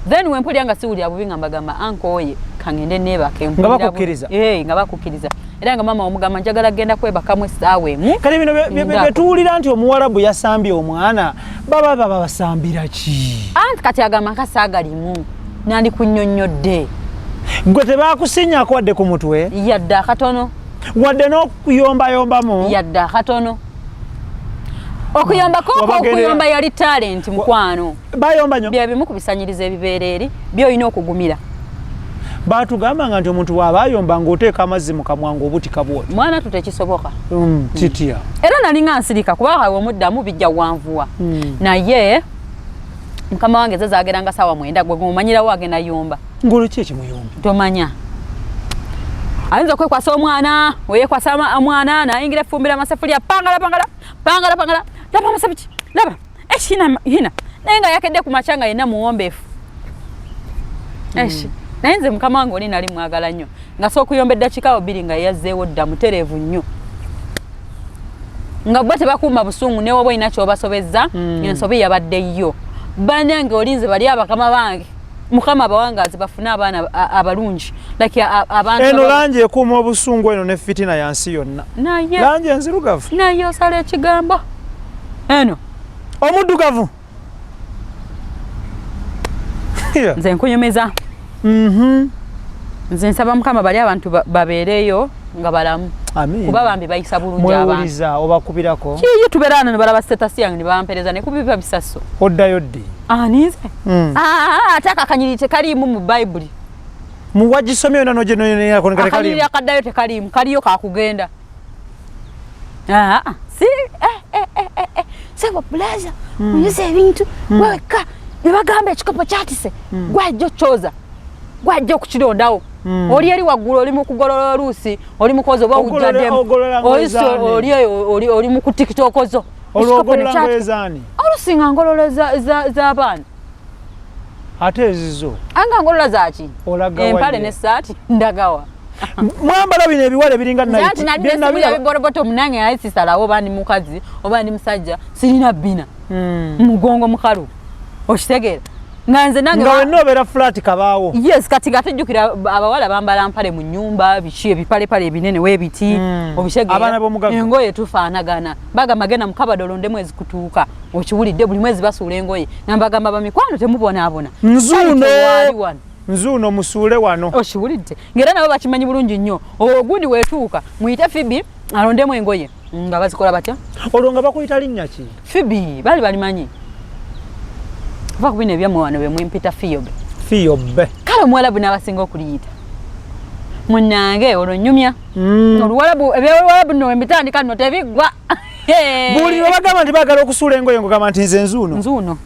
[SPEAKER 2] then wempulira nga siwulira bubi nga mbagamba ankooye kangende neebake.
[SPEAKER 1] Nga bakukkiriza?
[SPEAKER 2] Nga bakukkiriza, era nga maama omugamba njagala genda kwebakamu essaawa emu.
[SPEAKER 1] Kale bino byetuwulira nti omuwarabu yasambye omwana, baba baba basambira ki?
[SPEAKER 2] Anti kati agamba nkasaagalimu nandi kunnyonnyodde.
[SPEAKER 1] Gwe tebakusinyako wadde ku mutwe?
[SPEAKER 2] Yadde akatono.
[SPEAKER 1] Wadde n'okuyombayombamu?
[SPEAKER 2] Yadde akatono. Okuyomba koko okuyomba yali talent mukwano.
[SPEAKER 1] Bayomba nnyo.
[SPEAKER 2] Bye bimu ku bisanyirizo ebibeera eri byolina okugumira.
[SPEAKER 1] Batugambanga nti omuntu bw'aba ayomba ng'oteeka amazzi mu kamwa ng'obutika bwoti.
[SPEAKER 2] Mwana tu tekisoboka.
[SPEAKER 1] Kitya?
[SPEAKER 2] Era nalinga nsirika kuba omuddamu bijja wanvuwa. Naye mukama wange ze zageranga sawa 9 gwe gumanyirawo agenda yomba.
[SPEAKER 1] Ngolo ki ekimuyombi?
[SPEAKER 2] Tomanya. Ayinza okwekwasa omwana, weyekwasa omwana nayingira effumbiro amasefuliya pangala pangala pangala pangala, laba amasabiki laba eshina hina, naye nga yakedde ku makya nga yenna muwombeefu. Eshi naye nze mukama wange oli nali mwagala nnyo, nga so okuyomba eddakiika 2 nga yazzeewo dda mutereevu nnyo, nga bo tebakuuma busungu ne woba olina ky'obasobezza ensobi yabadde yo. Bannange olinze bali abakama bange, Mukama abawangaazi bafune abaana abalungi, like abantu.
[SPEAKER 1] Eno langi ekuuma obusungu eno ne fitina ya nsi yonna.
[SPEAKER 2] Naye
[SPEAKER 1] langi enzirugavu.
[SPEAKER 2] Naye osala ekigambo eno
[SPEAKER 1] omuddugavu.
[SPEAKER 2] Nze nkunyumiza. Nze nsaba Mukama bali abantu babeereyo nga balamu. Kuba bambi bayisa bulungi abantu.
[SPEAKER 1] Mwewuliza obakubirako?
[SPEAKER 2] Kiyi tubeera wano ne balaba status yange ne bampeereza ne kubiba bisaso.
[SPEAKER 1] Oddayo ddi?
[SPEAKER 2] Ani nze? Ate akakanyiriri tekaliimu mu Bayibuli.
[SPEAKER 1] Muwagisomye yonna n'ogyenoyoneyako nga tekaliimu?
[SPEAKER 2] Akanyiriri akaddayo tekaliimu, kaliyo kakugenda. Si sebo bulaza oyuza ebintu wewekka ne bagamba ekikopo kyatise, gwajja okyoza, gwajja okukirondawo. Oli eri waggulu oli mu kugolola oluusi, oli mu kwoza oba owujjaddemu, oli eyo oli mu kutikitokozo. Oluusi nga ngolola z'abaana.
[SPEAKER 1] Ate ezizo?
[SPEAKER 2] Anga ngolola zaki? Empale n'essaati ndagawa.
[SPEAKER 1] Mwambala bino ebiwale biringa
[SPEAKER 2] night. Biboroboto munange naye sisalawo oba ndi mukazi oba ndi musajja, sirina bbina. Mugongo mukalu. Okitegeera? Nga nze nange
[SPEAKER 1] nga wenna obeera flat kabaawo.
[SPEAKER 2] Yes, kati nga tujjukira abawala bambala mpale mu nnyumba, biki ebipalepale ebinene weebiti, obitegeera?
[SPEAKER 1] Abaana b'omugagga.
[SPEAKER 2] Engoye tufaanagana. Bagamba genda mu kabado olondemu ezikutuuka. Okiwulidde buli mwezi basuula engoye. Nga mbagamba bamikwano temubonaabona.
[SPEAKER 1] Nzuuno. Nzuuno musuule wano.
[SPEAKER 2] Okiwulidde? Ng'era nabo bakimanyi bulungi nnyo. Ogundi weetuuka muyite Phoebe alondemu engoye. Nga bazikola batya?
[SPEAKER 1] Olwo nga bakuyita linnya ki?
[SPEAKER 2] Phoebe bali balimanyi. Va ku bino ebyammwe wano bye mwimpita Fiyobe.
[SPEAKER 1] Fiyobe.
[SPEAKER 2] Kale omuwalabu n'abasinga okuliyita. Munnange olwo nnyumya. Oluwalabu eby'oluwalabu nno embitandika nno tebiggwa.
[SPEAKER 1] Buli lwe bagamba nti baagala okusuula engoye ng'ogamba nti nze nzuuno.
[SPEAKER 2] Nzuuno.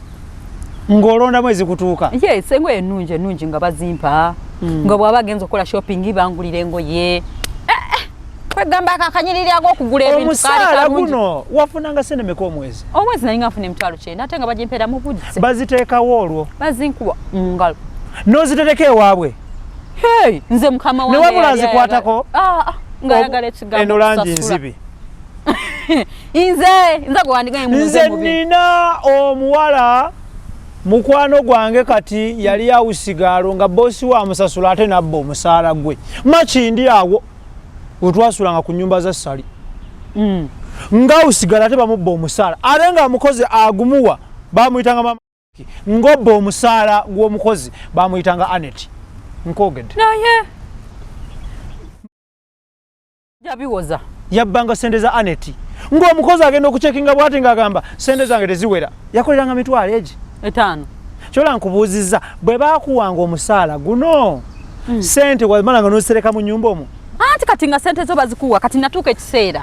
[SPEAKER 1] Ng'olondamu ezikutuuka.
[SPEAKER 2] Yes, engoye ennungi ennungi nga bazimpa. Nga bw'aba agenze okukola shopping bangulira engoye. Kwegamba akakanyiriri ag'okugula ebintu.
[SPEAKER 1] Omusaala guno wafunanga ssente meka omwezi?
[SPEAKER 2] Omwezi nali nga nfuna 90,000 ate nga bagimpeera mu budde.
[SPEAKER 1] Baziteekawo olwo?
[SPEAKER 2] Bazinkuba mu ngalo.
[SPEAKER 1] N'ozitereka ewaabwe?
[SPEAKER 2] Hey, nze mukama wange.
[SPEAKER 1] Ne wabula azikwatako?
[SPEAKER 2] Ng'ayagala ekigambo.
[SPEAKER 1] Eno langi nzibi.
[SPEAKER 2] Nze nze gwe wandigaye
[SPEAKER 1] nze nina omuwala Mukwano gwange kati yali awusigaalo nga bosi wamusasula ate nabba omusaala gwe. Makindi awo wetwasulanga ku nyumba za Ssali. Nga awusigala ate bamubba omusaala, ate nga omukozi agumuwa bamuyitanga mama, ng'obba omusaala gw'omukozi bamuyitanga Anet. Nkwogedde.
[SPEAKER 2] Naye jabiwoza.
[SPEAKER 1] Yabbanga sente za Anet, ng'omukozi agenda okucekinga bwati ng'agamba sente zange teziwera. Yakoleranga mitwalo egi
[SPEAKER 2] 5.
[SPEAKER 1] Kyola nkubuuzizza, bwe baakuwanga omusaala guno, sente wamalanga n'ozitereka mu nyumba omwo?
[SPEAKER 2] Anti kati nga sente zo bazikuwa, kati natuuka ekiseera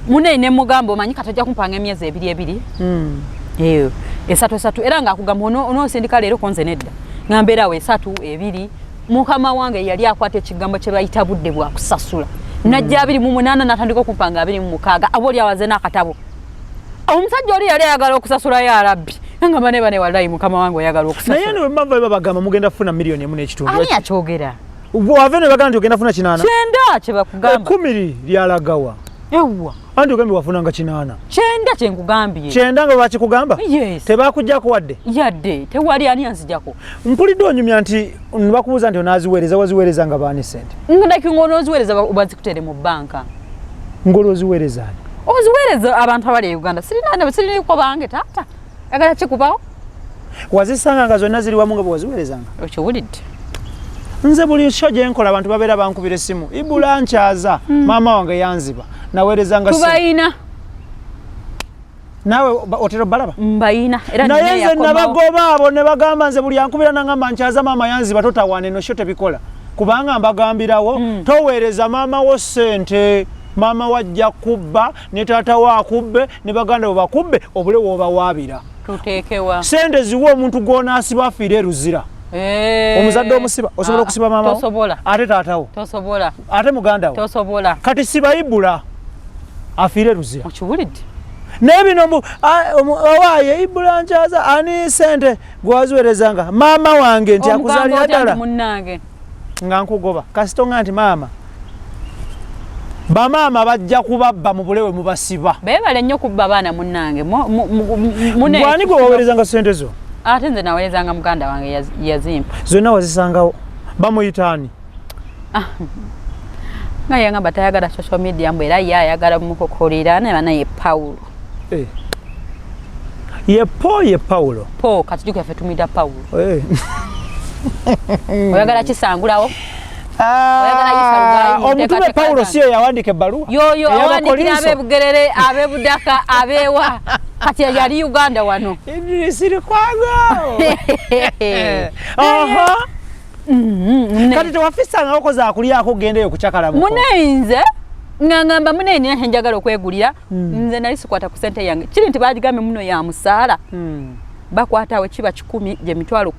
[SPEAKER 2] munene ne mugamba, omanyi kati ojja kumpanga emyezi 2 2, eyo 3 3, era ng'akugamba onoosindika leero konze nedda, nga mbeerawo 3 2. Mukama wange yali akwata ekigambo kye bayita budde bwakusasula, najja 28 n'atandika okumpanga 26, aba oli awaze n'akatabo. Omusajja oli yali ayagala okusasula, ya Rabbi, nga bane bane, wallahi mukama wange oyagala
[SPEAKER 1] Naye
[SPEAKER 2] okusasula.
[SPEAKER 1] Ne bwe babagamba mugenda kufuna miliyoni 1.5?
[SPEAKER 2] Ani yakyogera?
[SPEAKER 1] Wave ne bagamba nti ogenda funa 80.
[SPEAKER 2] 90 kyebakugamba.
[SPEAKER 1] 10 lyalagawa?
[SPEAKER 2] Ewa.
[SPEAKER 1] Anti ogambye wafunanga 80.
[SPEAKER 2] 90 kyenkugambye.
[SPEAKER 1] 90 nga bakikugamba?
[SPEAKER 2] Yes.
[SPEAKER 1] Tebakuggyako wadde?
[SPEAKER 2] Yadde, tewali ani anzijako.
[SPEAKER 1] Mpulidde onyumya nti bakubuuza nti onaaziweereza, waziweereza nga baani sente?
[SPEAKER 2] Like ng'onooziweereza bazikutere mu banka.
[SPEAKER 1] Ng'olwoziweereza ani?
[SPEAKER 2] Oziweereza abantu abali e Uganda. Sirina, siriniko bange taata agala kikubawo.
[SPEAKER 1] Wazisanga nga zonna ziri wamu nga bwe waziweerezanga?
[SPEAKER 2] Okiwulidde?
[SPEAKER 1] Nze buli show gye nkola abantu babeera bankubira essimu, Ibula nkyaza, maama wange yanziba, naweerezanga ssimu.
[SPEAKER 2] Tubayina.
[SPEAKER 1] Naawe otera obalaba?
[SPEAKER 2] Mbayina era.
[SPEAKER 1] Naye
[SPEAKER 2] nina
[SPEAKER 1] nze
[SPEAKER 2] yakomawo.
[SPEAKER 1] Nabagoba abo ne bagamba nze buli ankubira nangamba nkyaza, maama yanziba, totawaana, eno show tebikola kubanga mbagambirawo toweereza maama wo ssente, maama wajja kubba ne taata wo akubbe ne baganda bo bakubbe, obule woobawaabira.
[SPEAKER 2] Tuteekewa.
[SPEAKER 1] Sente ziwe omuntu gw'onaasiba afiire eruzira. Omuzadde omusiba, osobola
[SPEAKER 2] Ah,
[SPEAKER 1] okusiba maama wo?
[SPEAKER 2] Tosobola.
[SPEAKER 1] Ate taata wo?
[SPEAKER 2] Tosobola.
[SPEAKER 1] Ate muganda wo?
[SPEAKER 2] Tosobola.
[SPEAKER 1] Kati siba Ibula afiire eruzira.
[SPEAKER 2] Okiwulidde?
[SPEAKER 1] Naye bino mbu owaaye Ibula nkyaza ani, sente gwewaziwerezanga maama wange nti
[SPEAKER 2] Omugamba
[SPEAKER 1] akuzaalira
[SPEAKER 2] otya nti
[SPEAKER 1] ddala?
[SPEAKER 2] Munnange.
[SPEAKER 1] Nga nkugoba kasito nga nti maama, bamaama bajja kubabba mu bulewe mubasiba.
[SPEAKER 2] Beebale nnyo kubba abaana munnange. Mune.
[SPEAKER 1] Gwani gwe waweerezanga sente zo?
[SPEAKER 2] Ate nze naweerezanga muganda wange, yazimpa.
[SPEAKER 1] Zonna wazisangawo? Bamuyita ani?
[SPEAKER 2] Nga yangamba tayagala social media, mbu era ye ayagala mukukolera naye bana ye Paulo.
[SPEAKER 1] Eh. Ye po ye Paulo?
[SPEAKER 2] Po kati jukira ffe tumuyita Paulo.
[SPEAKER 1] Eh.
[SPEAKER 2] Oyagala kisangulawo.
[SPEAKER 1] Ah,
[SPEAKER 2] Oyagala Isa Lugayi,
[SPEAKER 1] omutume
[SPEAKER 2] muteekateeka
[SPEAKER 1] Paulo
[SPEAKER 2] zange.
[SPEAKER 1] si ye yawandiika ebbaluwa
[SPEAKER 2] Yoyo awandiikira
[SPEAKER 1] ey'Abakolinso?
[SPEAKER 2] Ab'ebugerere, ab'ebudaka, abeewa, kati yali Uganda wano.
[SPEAKER 1] Idris Lukwago. Aha. Kati tewafisangako zakulyako kugendayo kucakalamuko?
[SPEAKER 2] Munenze nga ngamba munene nina kyenjagala okwegulira. Nze nali sikwata ku sente yange, kiri nti bagigambye muno ya musaala. Bakwatawo kiba 100 gye 100,000,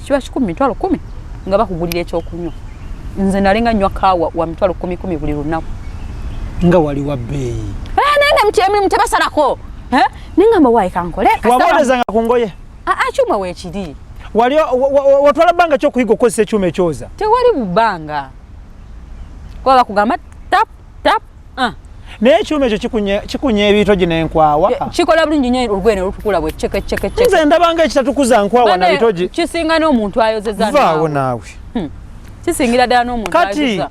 [SPEAKER 2] kiba 100 100,000 nga bakugulira ekyokunywa. Nze nalinga nywa kaawa wa 100,000 10,000 buli lunaku.
[SPEAKER 1] Nga wali wa bbeeyi.
[SPEAKER 2] Eh, naye nga emirimu tebasalako. Eh, nengamba waayi kankole.
[SPEAKER 1] Waboolezanga ku ngoye?
[SPEAKER 2] Ah, kyuma weekiri.
[SPEAKER 1] Wali watwala bbanga kyokuyiga okukozesa ekyuma ekyoza?
[SPEAKER 2] Tewali bubbanga, kuba bakugamba tap tap, ah.
[SPEAKER 1] Naye ekyuma ekyo kikunya ebitogi n'enkwawa?
[SPEAKER 2] Kikola bulungi nnyo, olugwene olutukula bwe ceke ceke ceke.
[SPEAKER 1] Nze ndabanga ekitatukuza nkwawa na bitogi.
[SPEAKER 2] Kisinga n'omuntu ayozeza.
[SPEAKER 1] Vaawo naawe.
[SPEAKER 2] Kisingira ddala n'omuntu
[SPEAKER 1] Kati
[SPEAKER 2] ayoza.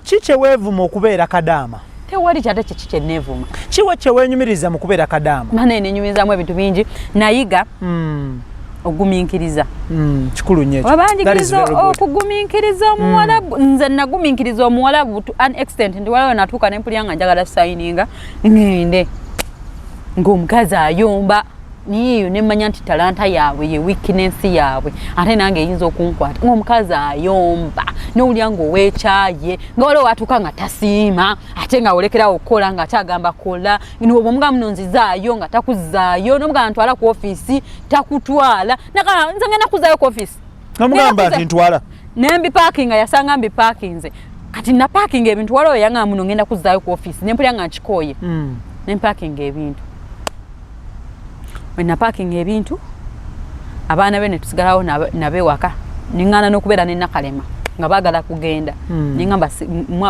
[SPEAKER 1] Ki kyeweevuma okubeera kadaama?
[SPEAKER 2] Tewali kyate kiki kyeneevuma.
[SPEAKER 1] Kiwe kyeweenyumiriza mu kubeera kadaama?
[SPEAKER 2] Mane nenyumirizaamu ebintu bingi, nayiga ogumiikiriza.
[SPEAKER 1] Kikulu nnyo ekyo. That is
[SPEAKER 2] Obanjigiriza
[SPEAKER 1] very good.
[SPEAKER 2] okugumiikiriza omuwalabu. Nze nagumiikiriza omuwalabu to an extent nti waliwo natuuka nempulira nga njagala sayininga ŋŋende, ng'omukazi ayomba niyo nemanya nti talanta yaabwe ye weakness yaabwe, ate nange eyinza okunkwata. Ng'omukazi ayomba nowulira ng'owekyaye, nga waliwo watuuka nga tasiima, ate nga olekerawo okukola nga ate agamba kola. Omugamba muno nzizaayo nga takuzaayo, nomugamba ntwala ku ofiisi takutwala. Naka nze ngenda kuzaayo ku ofiisi.
[SPEAKER 1] Nomugamba nti ntwala.
[SPEAKER 2] Nembipaakinga, yasanga mbipaakinze. Kati napaakinga ebintu, waliwo yangamba muno ngenda kuzaayo ku ofiisi, nempulira nga nkikooye. Nempaakinga ebintu. Bwe napaakinga ebintu, abaana be netusigalawo nabewaka, neŋŋaana n'okubeera ne Nakalema nga baagala kugenda. Neŋŋamba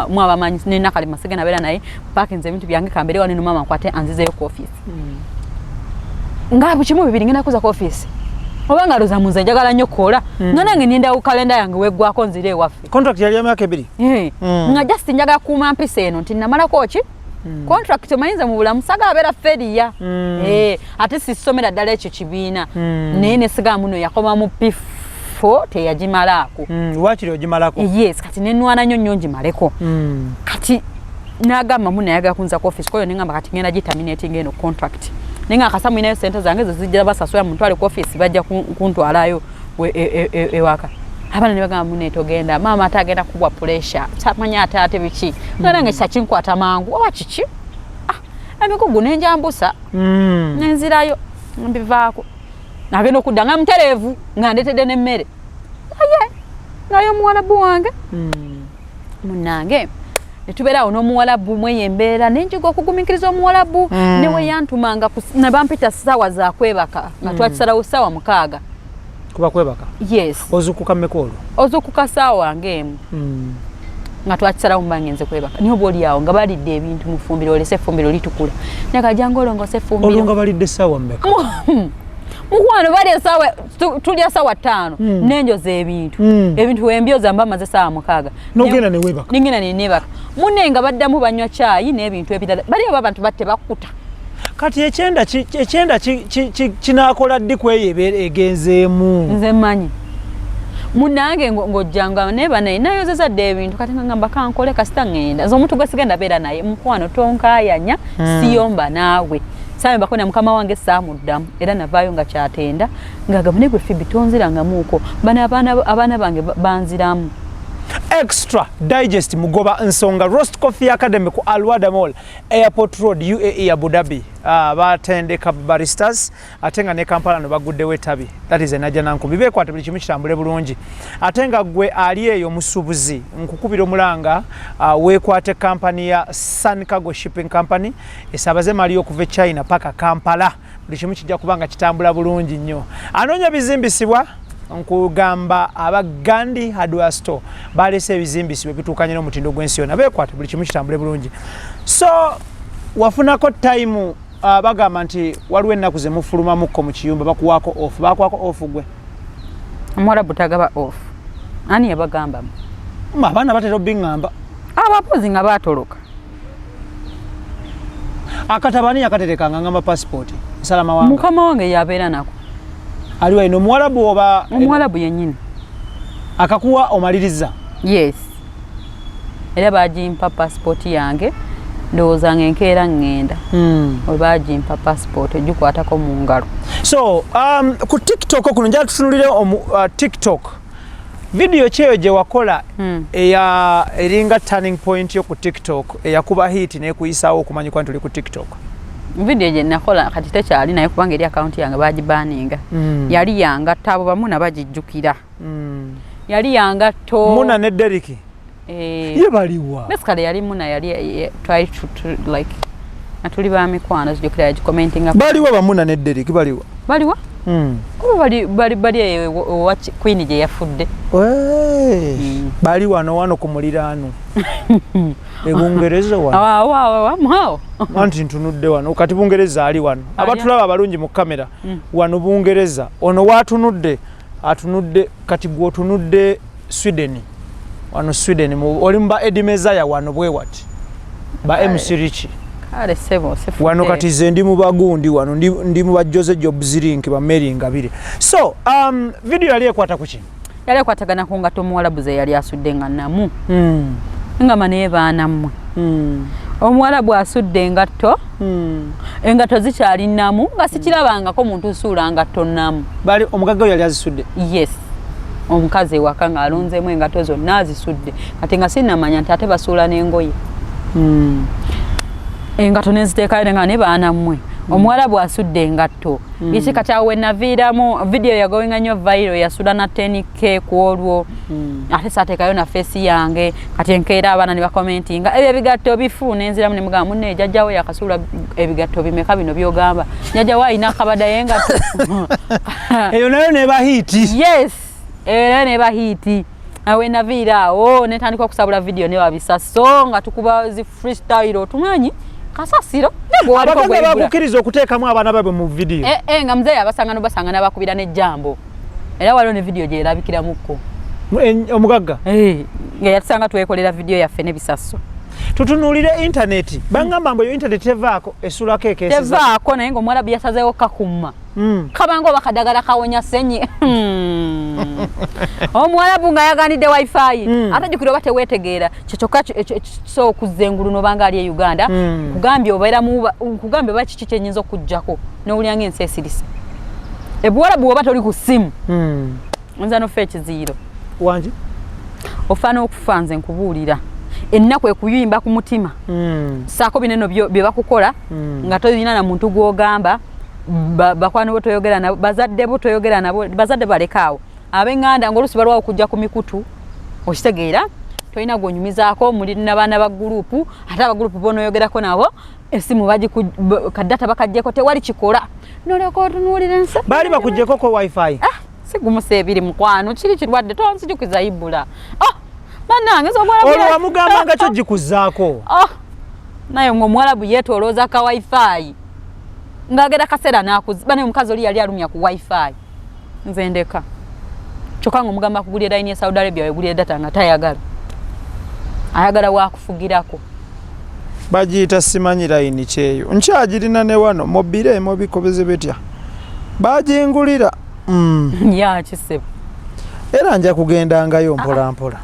[SPEAKER 2] mwabamanyi ne Nakalema sigenda beera naye, paakinze ebintu byange, kambeere wano eno, maama nkwate anzizeyo ku ofiisi. Nga bukimu bibiri, ngenda kuza ku office oba nga loza munze njagala nnyo kukola, nga nange ninda ku kalenda yange weggwako nzire ewaffe.
[SPEAKER 1] Contract yali ya myaka 2?
[SPEAKER 2] Eh. Nga just njagala kuuma mpisa eno nti namalako ki contract. Omayinza mu bulamu sagala beera failure. Eh, ate sisomera ddala ekyo kibiina, naye nesigala muno yakoma mu P4, teyagimalaako.
[SPEAKER 1] Lwakiri ogimalako.
[SPEAKER 2] Yes, kati nenwana nnyo nnyo ngimaleko. Kati nagamba mu nayagala kunza ku office koyo, nengamba kati ngenda giterminating eno contract, nenga akasa mulinayo sente zange zo zijja basasula, muntwale ku office, bajja kuntwalayo ewaka. Abaana ne bagamba, "Mune togenda maama, ate agenda kubwa pressure, tamanya ate ate biki." Nga nange kisa kinkwata mangu oba kiki. Ah, emigugu nenjambusa. Nenzirayo mbivaako, agenda okudda nga mutereevu, nga ndetedde n'emmere, naye naye omuwalabu wange. Munnange, netubeerawo n'omuwalabu mweyo embeera, nenjiga okugumiikiriza omuwalabu. Newe yantumanga ne bampita ssaawa za kwebaka, nga twakisalawo ssaawa 6.
[SPEAKER 1] Kuba kwebaka?
[SPEAKER 2] Yes.
[SPEAKER 1] Ozukuka mmeka olwo?
[SPEAKER 2] Ozukuka ssaawa ng'emu. Nga twakisalawo mba ngenze kwebaka, naye oba oliawo nga balidde ebintu mu ffumbiro, olese effumbiro litukula, nakajanga olongose effumbiro.
[SPEAKER 1] Olwo nga balidde essaawa mmeka?
[SPEAKER 2] Mukwano, bali esaawa tulya saawa 5. Nenjoza ebintu. Ebintu wembyoza mba maze saawa 6.
[SPEAKER 1] N'ogenda ne weebaka?
[SPEAKER 2] Ningenda nenebaka. Munne nga baddamu banywa caayi n'ebintu ebirala, bali abo abantu batte bakkuta.
[SPEAKER 1] Kati ekyenda kinaakola ddi kweyo ebeera egenzeemu?
[SPEAKER 2] Nze mmanyi munange ng'ojjanga naye banaye nayozeza dda ebintu, kati nga ngamba kankole kasita ŋŋenda. Nze omuntu gwe sigenda beera naye, mukwano, tonkaayanya. Siyomba naawe, sayombako na mukama wange, saamuddamu era navaayo nga kyatenda ng'agamba, "Naye gwe Phoebe tonzirangamuuko, bano abaana bange banziramu."
[SPEAKER 1] Extra Digest, Mugoba Nsonga, Roast Coffee Academy ku Alwada Mall, Airport Road, UAE, Abu Dhabi. Batendeka baristas, ate nga ne Kampala no baguddewo ettabi, that is eNajja Nankumbi. Beekwata buli kimu kitambule bulungi. Ate nga gwe ali eyo omusuubuzi, nkukubira omulanga, weekwate kampani ya Sun Cargo Shipping Company, esaabaze mali okuva e China paka Kampala. Buli kimu kijja kuba nga kitambula bulungi nnyo. Anoonya bizimbisibwa, nkugamba aba Gandi Hardware Store balese ebizimbisibwa ebituukanye n'omutindo gw'ensi yonna. Beekwate buli kimu kitambule bulungi. So wafunako time, bagamba nti waliwo ennaku zemufulumamukko mu kiyumba, bakuwaako off, bakwako off gwe?
[SPEAKER 2] Omuwarabu tagaba off, ani yabagambamu?
[SPEAKER 1] Abaana batera obiŋŋamba.
[SPEAKER 2] Abapozi nga batoloka.
[SPEAKER 1] Akatabo ani yakaterekanga? Ngamba passport nsala mawanga.
[SPEAKER 2] Mukama wange yabeera nako.
[SPEAKER 1] Ali waino omuwarabu oba?
[SPEAKER 2] Omuwarabu yennyini.
[SPEAKER 1] Akakuwa omaliriza?
[SPEAKER 2] Yes, era bagimpa passport yange, ndowooza nga enkeera ŋŋenda. We bagimpa passport egikwatako mu ngalo.
[SPEAKER 1] So ku TikTok kuno njala tutunulire TikTok video kyeyo gye wakola eya eringa turning point yo ku TikTok, eyakuba hit nekuyisaawo okumanyikwa nti oli ku TikTok.
[SPEAKER 2] Video gye nakola kati tekyali naye, kubanga eri akawunti yange bagibaninga. Yali yangatta abo bamuna bagijjukira. Yali yangatto.
[SPEAKER 1] Muna ne Deriki?
[SPEAKER 2] Eh,
[SPEAKER 1] ye baliwa?
[SPEAKER 2] Basically yali muna, yali twali like nga tuli ba mikwano, zijjukira yagicommentinga.
[SPEAKER 1] Baliwa bamuna ne Deriki, baliwa?
[SPEAKER 2] Baliwa? Oba bali eyo ewa Queen gye yafudde.
[SPEAKER 1] Wee, bali wano wano ku muliraano e Bungereza wano.
[SPEAKER 2] Awo awo awo awo.
[SPEAKER 1] Anti ntunudde wano kati Bungereza ali wano. Abatulaba abalungi mu kamera, wano Bungereza ono watunudde, atunudde kati gwe otunudde Sweden wano, Sweden oli muba Edimezaya wano bwe wati ba MC Richi.
[SPEAKER 2] Kale sebo, sifudde.
[SPEAKER 1] Wano kati ze ndi mu bagundi wano, ndi mu ba Jose Jobs Link, ba Mary Ngabire. So video yali ekwata ku ki?
[SPEAKER 2] Yali ekwatagana ku ngatto omuwalabu ze yali asudde nga namu. Ngamba, naye baana mmwe, omuwalabu asudde engatto, engatto zikyali nnamu, nga sikirabangako muntu nsuula ngatto nnamu.
[SPEAKER 1] Bali omugagga we yali azisudde?
[SPEAKER 2] Yes, omukazi ewaka ng'alonzeemu engatto zonna azisudde. Kati nga sinnamanya nti ate basuula n'engoye. Engatto nenziteekayo, nga ne baana mmwe, omuwalabu asudde engatto biki? Kati awo wenaviiramu video yagoinga nnyo viral, yasula na 10K ku olwo. Ate saateekayo na face yange. Kati enkeera abaana ne bakomentinga, "Ebyo ebigatto bifu." Nenziramu ne mugamba, "Munne, jjajjawo yakasuula ebigatto bimeka bino byogamba? Jjajjawo alina akabada y'engatto."
[SPEAKER 1] Eyo nayo neba hit?
[SPEAKER 2] Yes, era neba hit. Awe naviira awo netandika okusabula video ne babisaso nga tukuba zi freestyle, otumanyi kasasiro ne
[SPEAKER 1] Abagagga bakukkiriza okuteekamu abaana baabwe mu vidiyo.
[SPEAKER 2] Eh, eh, nga muzeeyi abasanga nobasanga n'abakubira n'ejjambo, era waliwo ne vidiyo gyerabikiramuko.
[SPEAKER 1] Omugagga?
[SPEAKER 2] Eh, nga yatusanga twekolera vidiyo yaffe n'ebisaso.
[SPEAKER 1] Tutunuulire intaneti. Bangamba mbu eyo intaneti tevaako, esulako ekeesiza.
[SPEAKER 2] Tevaako, naye ng'omuwarabu yasazeewo kakumma. Kabanga oba kadagala kawonya senyi. Omuwarabu nga yaganidde wifi. Ate jjukira oba teweetegeera kyekyokka kisobola okuzza engulu n'obanga ali e Uganda. Kugambye obeera nkugambye oba kiki kyenyinza okuggyako n'owulira ng'ensi esirise. Ebuwarabu woba toli ku ssimu, oyinza n'ofa ekiziyiro.
[SPEAKER 1] Wangi?
[SPEAKER 2] Ofa n'okufa, nze nkubuulira, ennaku ekuyimba ku mutima. Saako bineno bye bakukola nga tolina na muntu gw'ogamba, bakwano bo toyogera nabo, bazadde bo toyogera nabo, bazadde balekaawo, ab'eŋŋanda ng'oluusi balwawo okujja ku mikutu, okitegeera? Tolina gw'onyumizaako, muli n'abaana ba gurupu, ate abagurupu bonoyogerako nabo esimu kadata bakaggyeko, tewali kikola, nolyoka otunuulira ensi.
[SPEAKER 1] Baali bakugyeko ko wifi?
[SPEAKER 2] Ah, sigumusa ebiri, mukwano, kiri kirwadde, tonzijukiza ibula. Oh, bannange.
[SPEAKER 1] Olwo wamugamba nga kyo gikuzaako?
[SPEAKER 2] Oh, naye ng'omuwalabu yeetolooza ka wifi ng'agera kaseera n'akuzi. Banaye, omukazi oli yali alumya ku wifi, nze ndeka. Kyokka ng'omugamba akugulira layini ya Saudi Arabia, wegulira data, nga tayagala, ayagala wakufugirako.
[SPEAKER 1] Bagiyita simanyi layini kyeyo, nkyagirina ne wano mobile mobikobeze betya bagingulira.
[SPEAKER 2] Ya kisebo.
[SPEAKER 1] Era nja kugendangayo mpola mpola.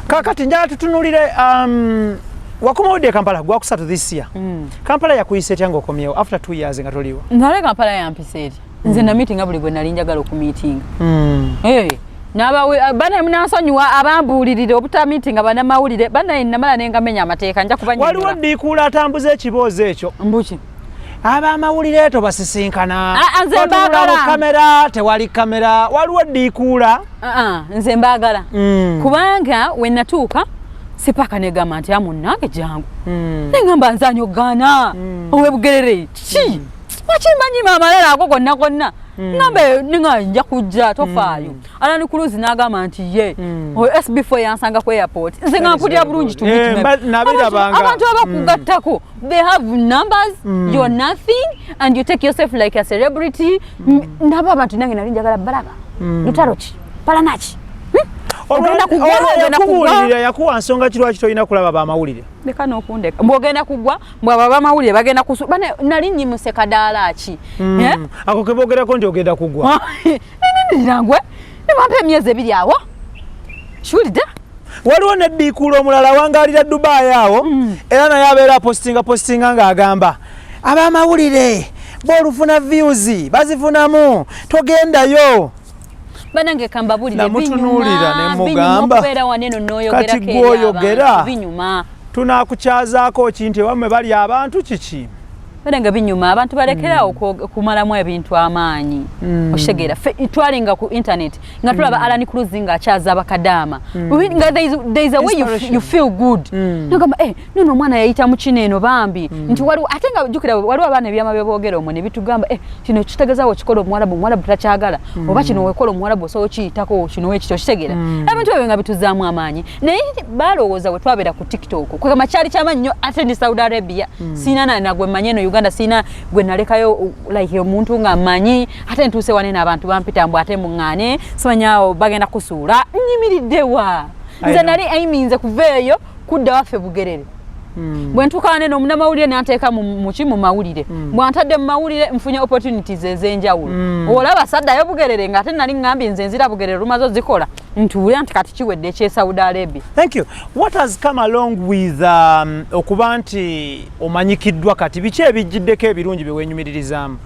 [SPEAKER 1] Kakati njala tutunulire, wakomawodde e Kampala gwakusatu this year. Kampala yakuyisa etya ng'okomyewo after 2 years nga toliwo?
[SPEAKER 2] Nale Kampala yampisa eri, nze namiitinga buli gwe nali njagala okumiitinga. Hey, nabawe bana munansonyiwa abambuulirira obutamiitinga banamawulire. Banaye namala nengamenya amateeka, nja
[SPEAKER 1] waliwo
[SPEAKER 2] kubanyonyola.
[SPEAKER 1] Ddiikuula atambuza ekiboozi ekyo.
[SPEAKER 2] Mbuki?
[SPEAKER 1] Abamawulire tobasisinkana.
[SPEAKER 2] Ah, ah, nze
[SPEAKER 1] Batunula mu
[SPEAKER 2] mbaagala.
[SPEAKER 1] kamera, tewali kamera. Waliwo ddiikuula.
[SPEAKER 2] Ah, ah, nze mbaagala kubanga we natuuka sipaka negamba nti amunnange jangu. Neŋamba nze anyogaana owebugerere kiki wakimanyima amalala ago gonna gonna. Ŋamba ninga nja kujja, tofaayo. Alan Cruz n'agamba nti ye oyo SB4 yansanga ku airport, nze nga mpulira bulungi to meet
[SPEAKER 1] Eh,
[SPEAKER 2] them.
[SPEAKER 1] nabirabanga.
[SPEAKER 2] Abantu abakugattako, they have numbers. You're nothing and you take yourself like a celebrity. Nabo abantu nange nali njagala balaba lutalo ki palanaki. Ogenda kugwa,
[SPEAKER 1] Olwo
[SPEAKER 2] ogenda kugwa.
[SPEAKER 1] yakubuulirira, yakuwa nsonga ki lwaki tolina kulaba bamawulire?
[SPEAKER 2] Leka n'okundeka, mbwogenda kugwa, mbwe abo abamawulire bagenda kusu bane. Nali nyimuse kadaala ki? Eh?
[SPEAKER 1] Ako kebogerako nti ogenda kugwa.
[SPEAKER 2] Nindirangwe nimampa emyezi 2 awo kiwulidde.
[SPEAKER 1] Waliwo neddiikuula omulala awangalira Dubai awo, era naye abeera apostinga postinga ng'agamba abamawulire boolufuna views bazifunamu, togendayo.
[SPEAKER 2] Banange kambabulire.
[SPEAKER 1] Namutunuulira ne mugamba,
[SPEAKER 2] okubeera waneno
[SPEAKER 1] kati
[SPEAKER 2] n'oyogerako eri
[SPEAKER 1] gw'oyogera.
[SPEAKER 2] abantu binyuma.
[SPEAKER 1] Tunakukyazaako ki nti ewammwe bali abantu kiki?
[SPEAKER 2] Banange binyuma, abantu balekerawo kumalamu ebintu amaanyi. Okitegeera, ffe twalinga ku internet nga tulaba Alan Cruz ng'akyaza abakadaama. Nga there is a way
[SPEAKER 1] Inspiration.
[SPEAKER 2] you feel good. Nogamba, eh, nono omwana yayita mu kino eno bambi, nti waliwo ate nga jjukira waliwo abaana ebyama bye boogera omwo ne bitugamba, eh, kino kitegeeza okikola omuwalabu, omuwalabu takyagala, oba kino wekola omuwalabu osobola okiyitako kino wekityo. Okitegeera, ebintu ebyo nga bituzaamu amaanyi, naye balowooza bwe twabeera ku TikTok kwegamba kyali kyamaanyi nnyo. Ate ndi Saudi Arabia, siina nagwe mmanyi eno Uganda, siina gwe nalekayo, like omuntu nga mmanyi, ate ntuuse wanene abantu bampita mbu ate muŋŋaane simanyawo bagenda kusuula. Nyimiriddewa nze? Nali aiminze kuva eyo kudda waffe Bugerere. Bwe ntuuka wanene omunamawulire nanteeka muki mu mawulire. Bwantadde mu mawulire nfunye opportunities ez'enjawulo. Olaba saddayo Bugerere nga ate nali ŋŋambye nze nzira Bugerere lumaze ozikola ntuule nti kati kiwedde eky'e Saudi Arabia.
[SPEAKER 1] Thank you. What has come along with okuba nti omanyikiddwa kati? Biki ebijjiddeko ebirungi bye weenyumiririzaamu?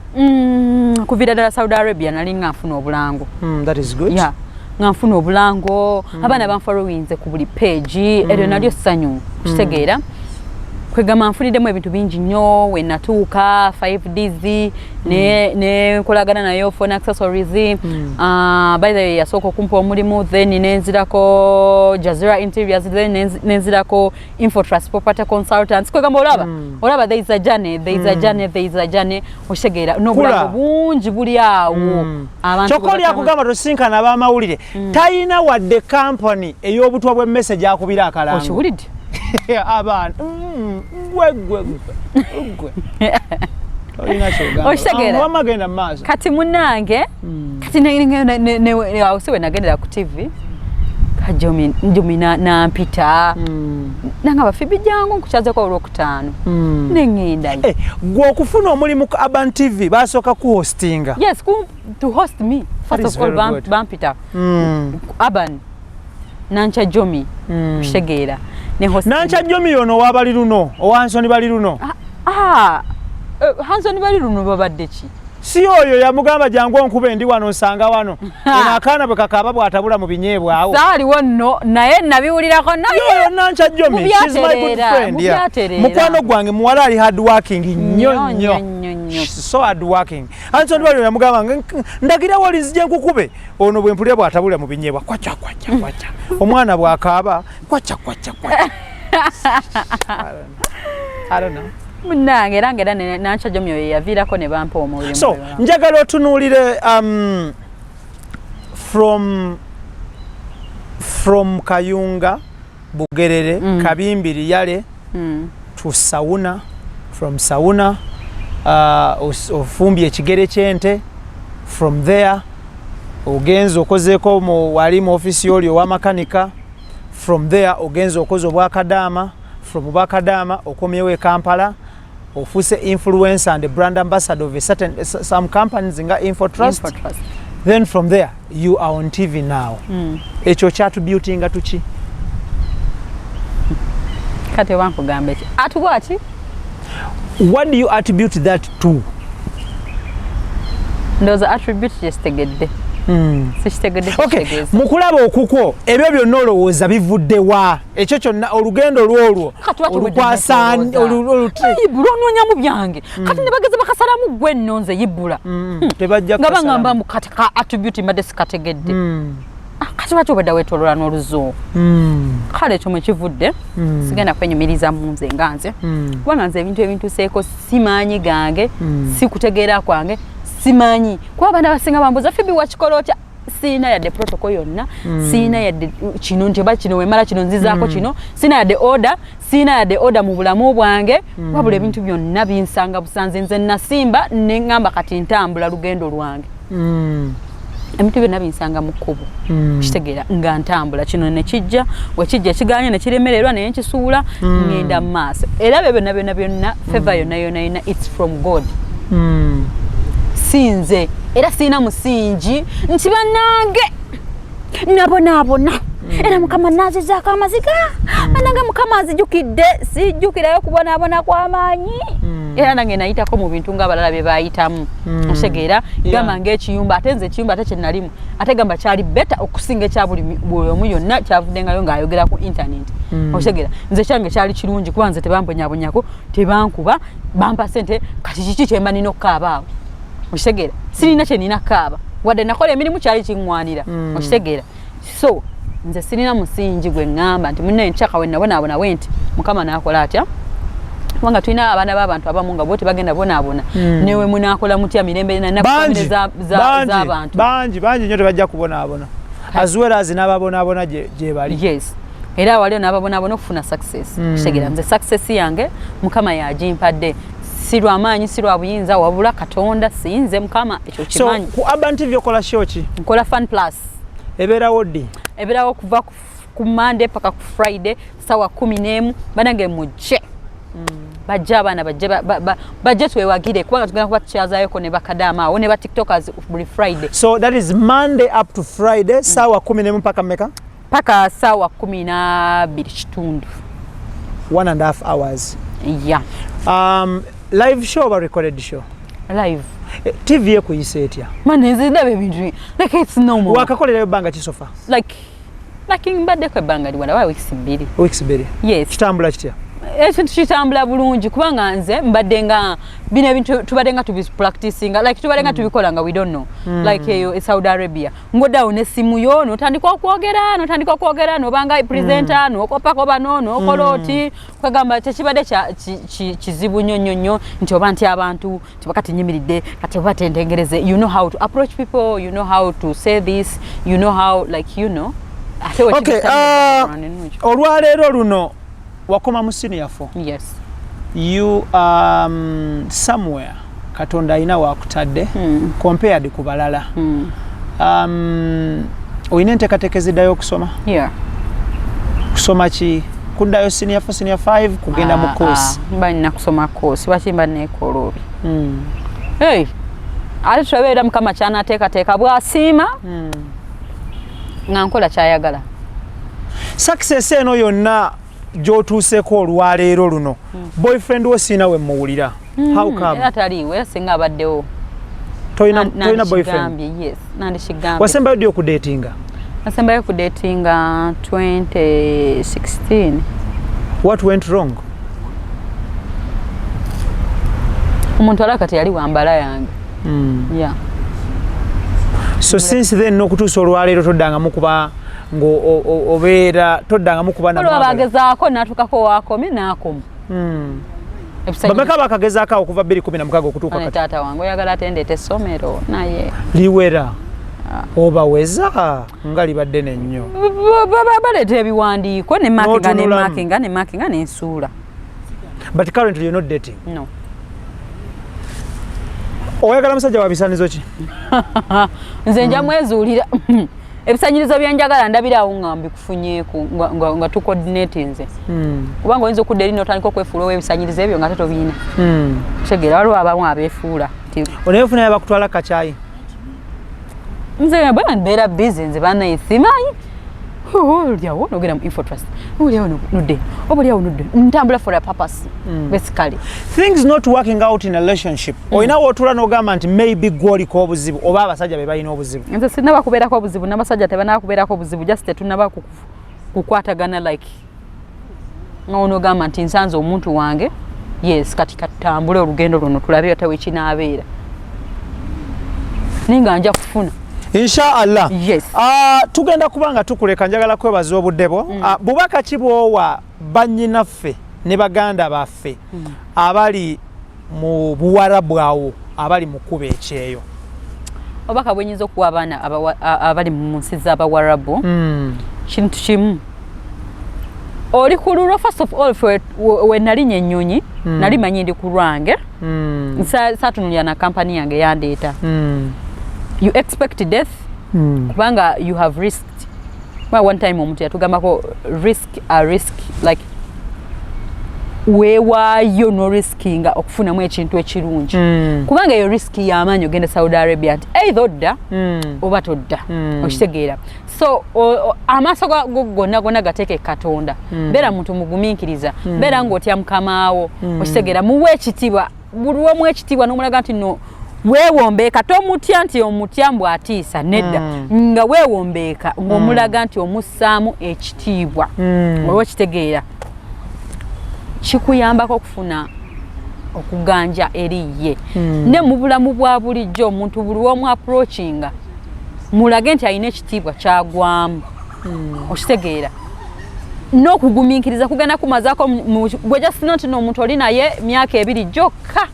[SPEAKER 2] Kuviira ddala Saudi Arabia nali nga nfuna obulango.
[SPEAKER 1] That is good.
[SPEAKER 2] Yeah. Nga nfuna obulango, abaana banfollowinze ku buli page. Eryo nalyo ssanyu, kitegeera? Kwegamba nfuniddemu ebintu bingi nnyo. We natuuka 5Ds ne nkolagana nayo phone accessories. By the way, yasooka okumpa omulimu, then nenzirako Jazira Interiors, then nenzirako Infotrust Property Consultants. Kwegamba olaba, olaba there is a journey, there is a journey, there is a journey, okitegeera? N'obulango bungi buli awo. Abantu
[SPEAKER 1] Kyokka oli akugamba tosinkana ab'amawulire, talina wadde kampani ey'obutwa bw'emmese gyakubira akalango.
[SPEAKER 2] Okiwulidde?
[SPEAKER 1] Abaana gwe gwe gwe olina kyogamba.
[SPEAKER 2] Okitegeera?
[SPEAKER 1] Wamma genda mu maaso.
[SPEAKER 2] Kati munange, kati awo si we nagendera ku TV, kajomi Jomi nampita nangamba, "Phoebe, jangu nkukyazeko Olwokutaano." Neŋŋendayo.
[SPEAKER 1] Eh, gwe okufuna omulimu ku Urban TV basooka kuhostinga?
[SPEAKER 2] Yes, to host me first
[SPEAKER 1] Is
[SPEAKER 2] of all.
[SPEAKER 1] Very good.
[SPEAKER 2] Bampita Urban Nankya Jomi, kitegeera, ne host.
[SPEAKER 1] Nankya Jomi yono owabali luno, owansoni bali luno?
[SPEAKER 2] Ah, eh, Hanson bali luno babadde ki?
[SPEAKER 1] Si oyo yamugamba, "Jangu onkuba, endi wano, nsanga wano"? Ono akaana bwe kakaaba bw'atabula mu binyeebwa awo.
[SPEAKER 2] Saaliwo nno, naye nabiwulirako naye.
[SPEAKER 1] Yoyo Nankya Jomi, she's my good
[SPEAKER 2] Mubyatereera,
[SPEAKER 1] friend, yeah.
[SPEAKER 2] mubyatereera.
[SPEAKER 1] Mukwano gwange, muwala ali hard working nnyo
[SPEAKER 2] Nnyo,
[SPEAKER 1] nnyo.
[SPEAKER 2] Nnyo, nnyo.
[SPEAKER 1] She's so hard working. Hanson bali yamugamba, "Ndagira wali nzije nkukube." Ono bwe mpulira bw'atabula mu binyeebwa, kwacha kwacha kwacha, omwana bw'akaaba kwacha kwacha kwacha. I don't know.
[SPEAKER 2] Munnange, era nga era Nankya Jomi oyo yaviirako ne bampa omulimu.
[SPEAKER 1] So njagala otunuulire from Kayunga, Bugerere, Kabimbiri, Yale to Sauna, from Sauna ofumbye ekigere ky'ente, from there ogenze okozeeko mu wali mu ofisi yoli owamakanika, from there ogenze okoze obwakadaama, from obwakadaama okomyewo e Kampala, ofuuse influencer and brand ambassador of a certain, some companies nga Infotrust.
[SPEAKER 2] Infotrust.
[SPEAKER 1] Then from there you are on TV now. Ekyo kyatubutinga tuki?
[SPEAKER 2] Kati oba nkugamba eki atubwaki?
[SPEAKER 1] What do you attribute that to?
[SPEAKER 2] Ndowooza attribute kyesitegedde, sikitegedde.
[SPEAKER 1] Okay.
[SPEAKER 2] Kitegeeza.
[SPEAKER 1] Mu kulaba okukwo, ebyo byonna olowooza bivudde wa, ekyo kyonna, olugendo lwolwo?
[SPEAKER 2] Kati watubadde
[SPEAKER 1] olukwasa
[SPEAKER 2] yibula onoonyamu byange, kati ne bageza bakasalamu gwe nno nze yibula.
[SPEAKER 1] Tebajja
[SPEAKER 2] nga
[SPEAKER 1] kukasalamu.
[SPEAKER 2] bagamba mbu kati ka attribute mbadde sikategedde. Ah, kati lwaki obadde weetoloola n'oluzungu? Kale ekyo mwe kivudde, sigenda kwenyumiriza mu nze nga nze, kubanga nze ebintu ebintuseeko simaanyi gange, si kutegeera kwange, simanyi, kuba abaana abasinga bambuuza, "Phoebe, wakikola otya?" Siina yadde protocol yonna, siina yadde kino nti oba kino wemala kino nzizaako kino, siina yadde order, siina yadde order mu bulamu bwange. Wabula ebintu byonna binsanga busanzi. Nze nasimba neŋŋamba kati ntambula lugendo lwange, ebintu byonna binsanga mu kkubo, kitegeera, nga ntambula kino nekijja wekijja kiganye nekiremererwa naye nkisuula, ŋŋenda mu maaso. Era byo byonna byonna byonna, favor yonna yonna yonna, it's from God, si nze. Era siina musingi nti bannange nabonaabona, era Mukama nazizaako amaziga, bannange Mukama anzijukidde. Sijjukirayo kubonaabona kw'amaanyi, era nange nayitako mu bintu ng'abalala bye bayitamu, okitegeera? Gamba ng'ekiyumba, ate nze ekiyumba ate kyenalimu, ate gamba kyali better okusinga ekya buli omu yonna kyavuddengayo ng'ayogera ku internet, okitegeera? Nze kyange kyali kirungi kuba nze tebambonyabonyako, tebankuba, bampa sente. Kati kiki kyemba nina okukaaba awo, okitegeera? Sirina kyenina kukaaba, wadde nakola emirimu kyali kiŋŋwanira, okitegeera? So nze sirina musingi gwe ŋŋamba nti munnaye nkyaka we nabonaabona we nti Mukama n'akola atya, kubanga tulina abaana b'abantu abamu nga bo tebagenda bonaabona, newe munaakola mutya mirembe
[SPEAKER 1] Bangi bangi
[SPEAKER 2] z'abantu.
[SPEAKER 1] Bangi bangi nnyo tebajja kubonaabona, as well as n'ababonaabona gye bali.
[SPEAKER 2] Yes, era waliwo n'ababonaabona okufuna success, kitegeera? Nze success yange Mukama yagimpadde, si lwamaanyi, si lwa buyinza, wabula Katonda, sinze Mukama ekyo
[SPEAKER 1] So
[SPEAKER 2] kimanyi.
[SPEAKER 1] ku Urban TV okola show ki?
[SPEAKER 2] Nkola Fun Plus.
[SPEAKER 1] Ebeerawo ddi?
[SPEAKER 2] Ebeerawo kuva ku Monday paka ku Friday sawa 11. Banange mujje, bajje, abaana bajje, bajje twewagire, kubanga tugenda kuba tukyazayoko ne bakadaama awo ne ba TikTokers buli Friday.
[SPEAKER 1] So that is Monday up to Friday, saawa 11 paka mmeka?
[SPEAKER 2] Paka sawa 12 kitundu.
[SPEAKER 1] 1.5 hours?
[SPEAKER 2] Yeah.
[SPEAKER 1] Live show oba recorded show?
[SPEAKER 2] Live.
[SPEAKER 1] Eh, TV ekuyisa etya?
[SPEAKER 2] Mane nze ndaba ebintu like it's normal.
[SPEAKER 1] Wakakolerayo ebbanga ki so far?
[SPEAKER 2] Like mbaddeko ebbanga liwala wa weeks 2.
[SPEAKER 1] Weeks 2?
[SPEAKER 2] Yes.
[SPEAKER 1] Kitambula kitya?
[SPEAKER 2] Ekintu kitambula bulungi, kubanga nze mbadde nga bino ebintu tubadde nga tubipracticinga, like tubadde nga tubikola nga we don't know. Like eyo e Saudi Arabia ngoddawo n'essimu yo n'otandika okwogera, n'otandika okwogera, n'obanga presenter, n'okopako bano, n'okola oti. Kwegamba tekibadde kizibu nnyo nnyo nnyo nti oba nti abantu tibakati nyimiridde kati oba tentengereze. You know how to approach people, you know how to say this, you know how, like, you know, ate
[SPEAKER 1] Okay, olwaleero luno Wakoma mu senior 4?
[SPEAKER 2] Yes.
[SPEAKER 1] You somewhere Katonda alina wakutadde compared ku balala. Olina enteekateeka eziddayo okusoma?
[SPEAKER 2] Yeah.
[SPEAKER 1] Kusoma ki? Kuddayo senior 4, senior 5, kugenda mu course?
[SPEAKER 2] Mba nina kusoma course, lwaki mba neekola obi? Hey, ate tulabeera Mukama kyanateekateeka bw'asiima nga nkola kyayagala.
[SPEAKER 1] Success eno yonna gy'otuuseeko olwaleero luno, boyfriend wo siina we muwulira. How come?
[SPEAKER 2] Era taliiwo, era singa abaddewo.
[SPEAKER 1] Tolina boyfriend?
[SPEAKER 2] Yes, nandikigambye.
[SPEAKER 1] Wasembayo ddi okudatinga?
[SPEAKER 2] Nasembayo kudatinga 2016.
[SPEAKER 1] What went wrong?
[SPEAKER 2] Omuntu alaka teyali wambala yange. Yeah.
[SPEAKER 1] So since then n'okutuusa olwaleero toddangamu kuba obeera toddangamu kuba
[SPEAKER 2] na mwagala? Bagezaako n'atuukako waakomye n'akoma.
[SPEAKER 1] Bameka bakagezaako awo okuva 2016 okutuuka kati?
[SPEAKER 2] Taata wange oyagala ate ndeeta essomero naye.
[SPEAKER 1] Liwera obaweza nga libadde nnyo.
[SPEAKER 2] Baleeta ebiwandiiko ne markinga ne markinga ne markinga n'ensuula.
[SPEAKER 1] But currently you're not dating?
[SPEAKER 2] No.
[SPEAKER 1] Oyagala musajja wa bisaanizo ki?
[SPEAKER 2] Nze nja mwezuulira. Ebisanyirizo byenjagala ndabirawo nga mbikufunyeeko nga tucoordinatinze. Kubanga oyinza okudda eri n'otandika okwefuula ow'ebisanyirizo ebyo nga tobiina. Kitegeera waliwo abamu abeefuula.
[SPEAKER 1] Onaye ofunayo bakutwala kacaayi?
[SPEAKER 2] Nze bwe mbeera busy nze bannaye simanyi. Olyawo nogenda mu Infotrust, olyawo nodde, oba olyawo nodde, ntambula for a purpose basically.
[SPEAKER 1] Things not working out in a relationship, olina wootula n'ogamba nti maybe gwoliko obuzibu oba abasajja be balina obuzibu?
[SPEAKER 2] Nze sinnaba kubeerako obuzibu, n'abasajja tebanaba kubeerako obuzibu, just tetunnaba kukwatagana like nga onoogamba nti nsanze omuntu wange, yes, kati katutambule olugendo luno tulabe ate wekinaabeera, naye nga nja kufuna.
[SPEAKER 1] Inshallah.
[SPEAKER 2] Yes.
[SPEAKER 1] Tugenda kuba nga tukuleka, njagala kwebaza obudde bwo. Bubaka ki bw'owa bannyinaffe ne baganda baffe abali mu Buwarabu awo, abali mu kkuba ekyeyo?
[SPEAKER 2] Obubaka bwenyinza okuwa abaana abali mu nsi z'Abawarabu, kintu kimu, oli ku lulwo. First of all, we nalinya ennyonyi nali manyi ndi ku lwange, saatunulira na kampani yange yandeeta. You expect death kubanga you have risked. Well, one time omuntu yatugambako risk a risk, like weewaayo no riskinga okufunamu ekintu ekirungi, kubanga eyo risk y'amaanyi. Ogenda Saudi Arabia nti either odda oba todda. Okitegeera? So amaaso go gonna gonna gateeke Katonda. Beera muntu mugumiikiriza, beera ng'otya mukamaawo. Okitegeera? Muwe ekitiibwa, buli omu ekitiibwa, n'omulaga nti no weewombeeka, tomutya nti omutya mbw atiisa, nedda, nga weewombeeka ng'omulaga nti omussaamu ekitiibwa. Oba okitegeera, kikuyambako okufuna okuganja eri ye. Ne mu bulamu bwa bulijjo, omuntu buli womu approachinga mulage nti alina ekitiibwa kyagwamu. Okitegeera? N'okugumiikiriza kugenda kumazaako gwe just not n'omuntu oli naye myaka 2 gyokka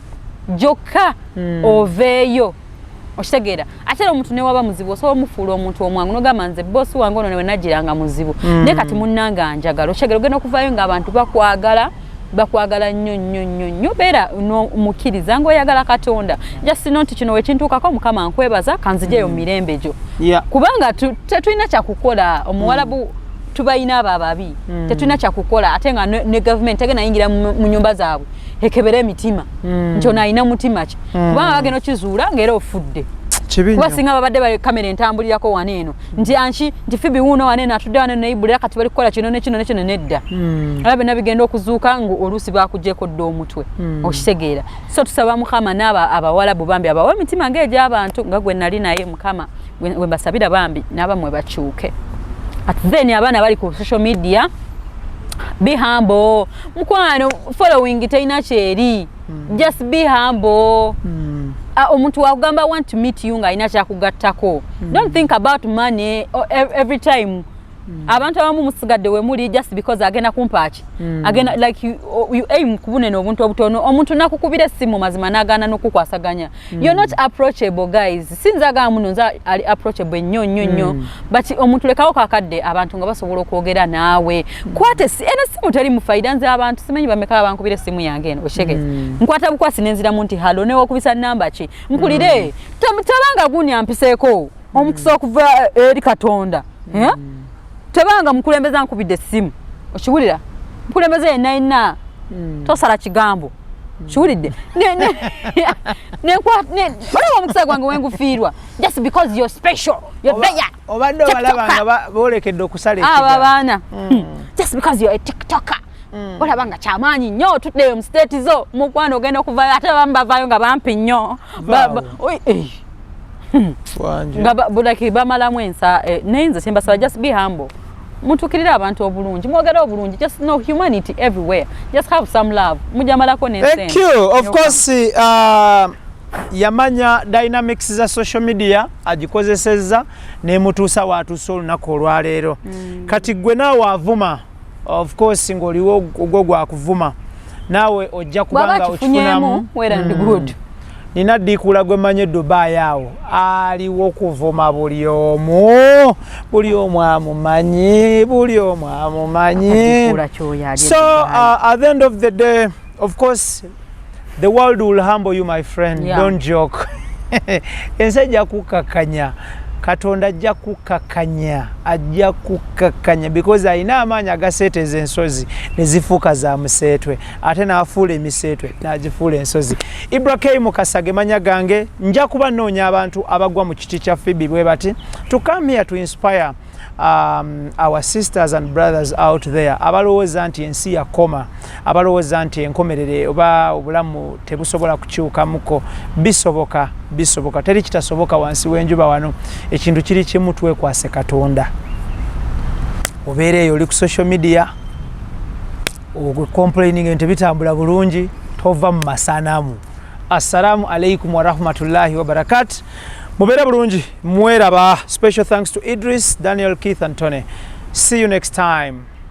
[SPEAKER 2] gyokka oveeyo. Okitegeera? Ate era omuntu newaba muzibu osobola omufuula omuntu omwangu, nogamba nze bosi wange ono newe nagiranga muzibu, naye kati munnange anjagala. Okitegeera? Ogenda okuvaayo ng'abantu bakwagala, bakwagala nnyo nnyo nnyo nnyo. Beera mukkiriza ng'oyagala Katonda, just not kino wekintuukako, Mukama nkwebaza kanzijeyo mu mirembe gyo, kubanga tetulina kyakukola. Omuwalabu tubayina abo ababi, tetulina kyakukola, ate nga ne gavumenti tegenda yingira mu nyumba zaabwe ekebera emitima nti ono alina mutima ki, kubanga bagenda okizuula ng'era ofudde.
[SPEAKER 1] Kibi
[SPEAKER 2] kuba
[SPEAKER 1] nnyo.
[SPEAKER 2] Singa babadde bali kamera entambulirako wano eno nti anki nti Phoebe wuuno wano eno atudde wano neyibulira, kati bali kukola kino ne kino ne kino, nedda. Era byonna bigenda okuzuuka nga oluusi bakugyeko dda omutwe. Okitegeera? So tusaba Mukama n'aba Abawalabu bambi abawa emitima ng'egy'abantu nga gwe nali naye. Mukama gwe mbasabira bambi n'abamwe bakyuke. At then abaana bali ku social media, be humble mukwano, following terina kyeri, just be humble. Omuntu wakugamba "Want to meet you" ng'alina kyakugattako. Don't think about money every time. Abantu abamu musigadde we muli just because agenda kumpaaki, agenda like you aim kubunene obuntu obutono. Omuntu nakukubira essimu, mazima n'agaana n'okukwasaganya. You're not approachable, guys. Sinza agamba muno nze ali approachable nnyo nnyo nnyo, but omuntu lekawo kakadde abantu nga basobola okwogera naawe. Kwata eno essimu teri mu faida. Nze abantu simanyi bameka bankubira essimu yange eno, oshege. Nkwata bukwasi nenziramu nti hello, newokubisa namba ki, mpulire. Tabanga gundi ampiseeko omukisa okuva eri Katonda, eh? Tebanga mukulembeza nkubidde essimu, okiwulira? Mukulembeze yenna yenna, tosala kigambo, kiwulidde? Olaba omukisa gwange wengufiirwa just because you're special, you're there.
[SPEAKER 1] Obadde obalaba nga boolekedde okusala
[SPEAKER 2] abo
[SPEAKER 1] ekigambo.
[SPEAKER 2] Abaana, just because you're a TikToker, olaba nga kyamaanyi nnyo, tutuddeyo mu state zo, mukwano, ogenda okuvayo, ate abamu bavaayo nga bampi nnyo.
[SPEAKER 1] Vaawo.
[SPEAKER 2] Oi, eh.
[SPEAKER 1] Wanje.
[SPEAKER 2] Nga like bamalamu ensa, eh, naye nze kyembasaba, just be humble, mutukirire abantu obulungi, mwogere obulungi, just know humanity everywhere, just have some love, mujamalako
[SPEAKER 1] Thank
[SPEAKER 2] n'ensente.
[SPEAKER 1] you. Of course, yamanya dynamics za social media, agikozesezza nemutuusa waatuusa olunaku olwaleero. Kati gwe naawe avuma, of course ng'oliwo ogwo gwakuvuma, naawe ojja
[SPEAKER 2] bwaba
[SPEAKER 1] kubanga
[SPEAKER 2] kifunyemu
[SPEAKER 1] okifunamu.
[SPEAKER 2] Well and good.
[SPEAKER 1] Nina ddiikuula gwe mmanyi e Dubai awo, aliwo kuvuma buli omu, buli omu amumanyi, buli omu amumanyi.
[SPEAKER 2] Akadikuula kyoyo ali e
[SPEAKER 1] So
[SPEAKER 2] Dubai.
[SPEAKER 1] At the end of the day, of course, the world will humble you, my friend. Don't joke. Ensi ejja kukkakanya, Katonda ajja kukkakanya, ajja kukkakanya, because alina amaanyi agaseeteza ensozi ne zifuuka za museetwe, ate n'afuula emiseetwe n'agifuula ensozi. Ibra K Mukasa ge manya gange. Nja kuba nnoonya abantu abagwa mu kiti kya Phoebe bwe bati to come here to inspire our sisters and brothers out there abalowooza nti ensi yakoma, abalowooza nti enkomerere oba obulamu tebusobola kukyukamuko. Bisoboka, bisoboka, teri kitasoboka wansi w'enjuba wano. Ekintu kiri kimu, twekwase Katonda. Obeera eyo oli ku social media complaining nti bitambula bulungi, tova mu masanamu. Assalamu alaikum warahmatullahi wabarakatu. Mubeere bulungi, mweraba. Special thanks to Idris, Daniel, Keith and Tony. See you next time.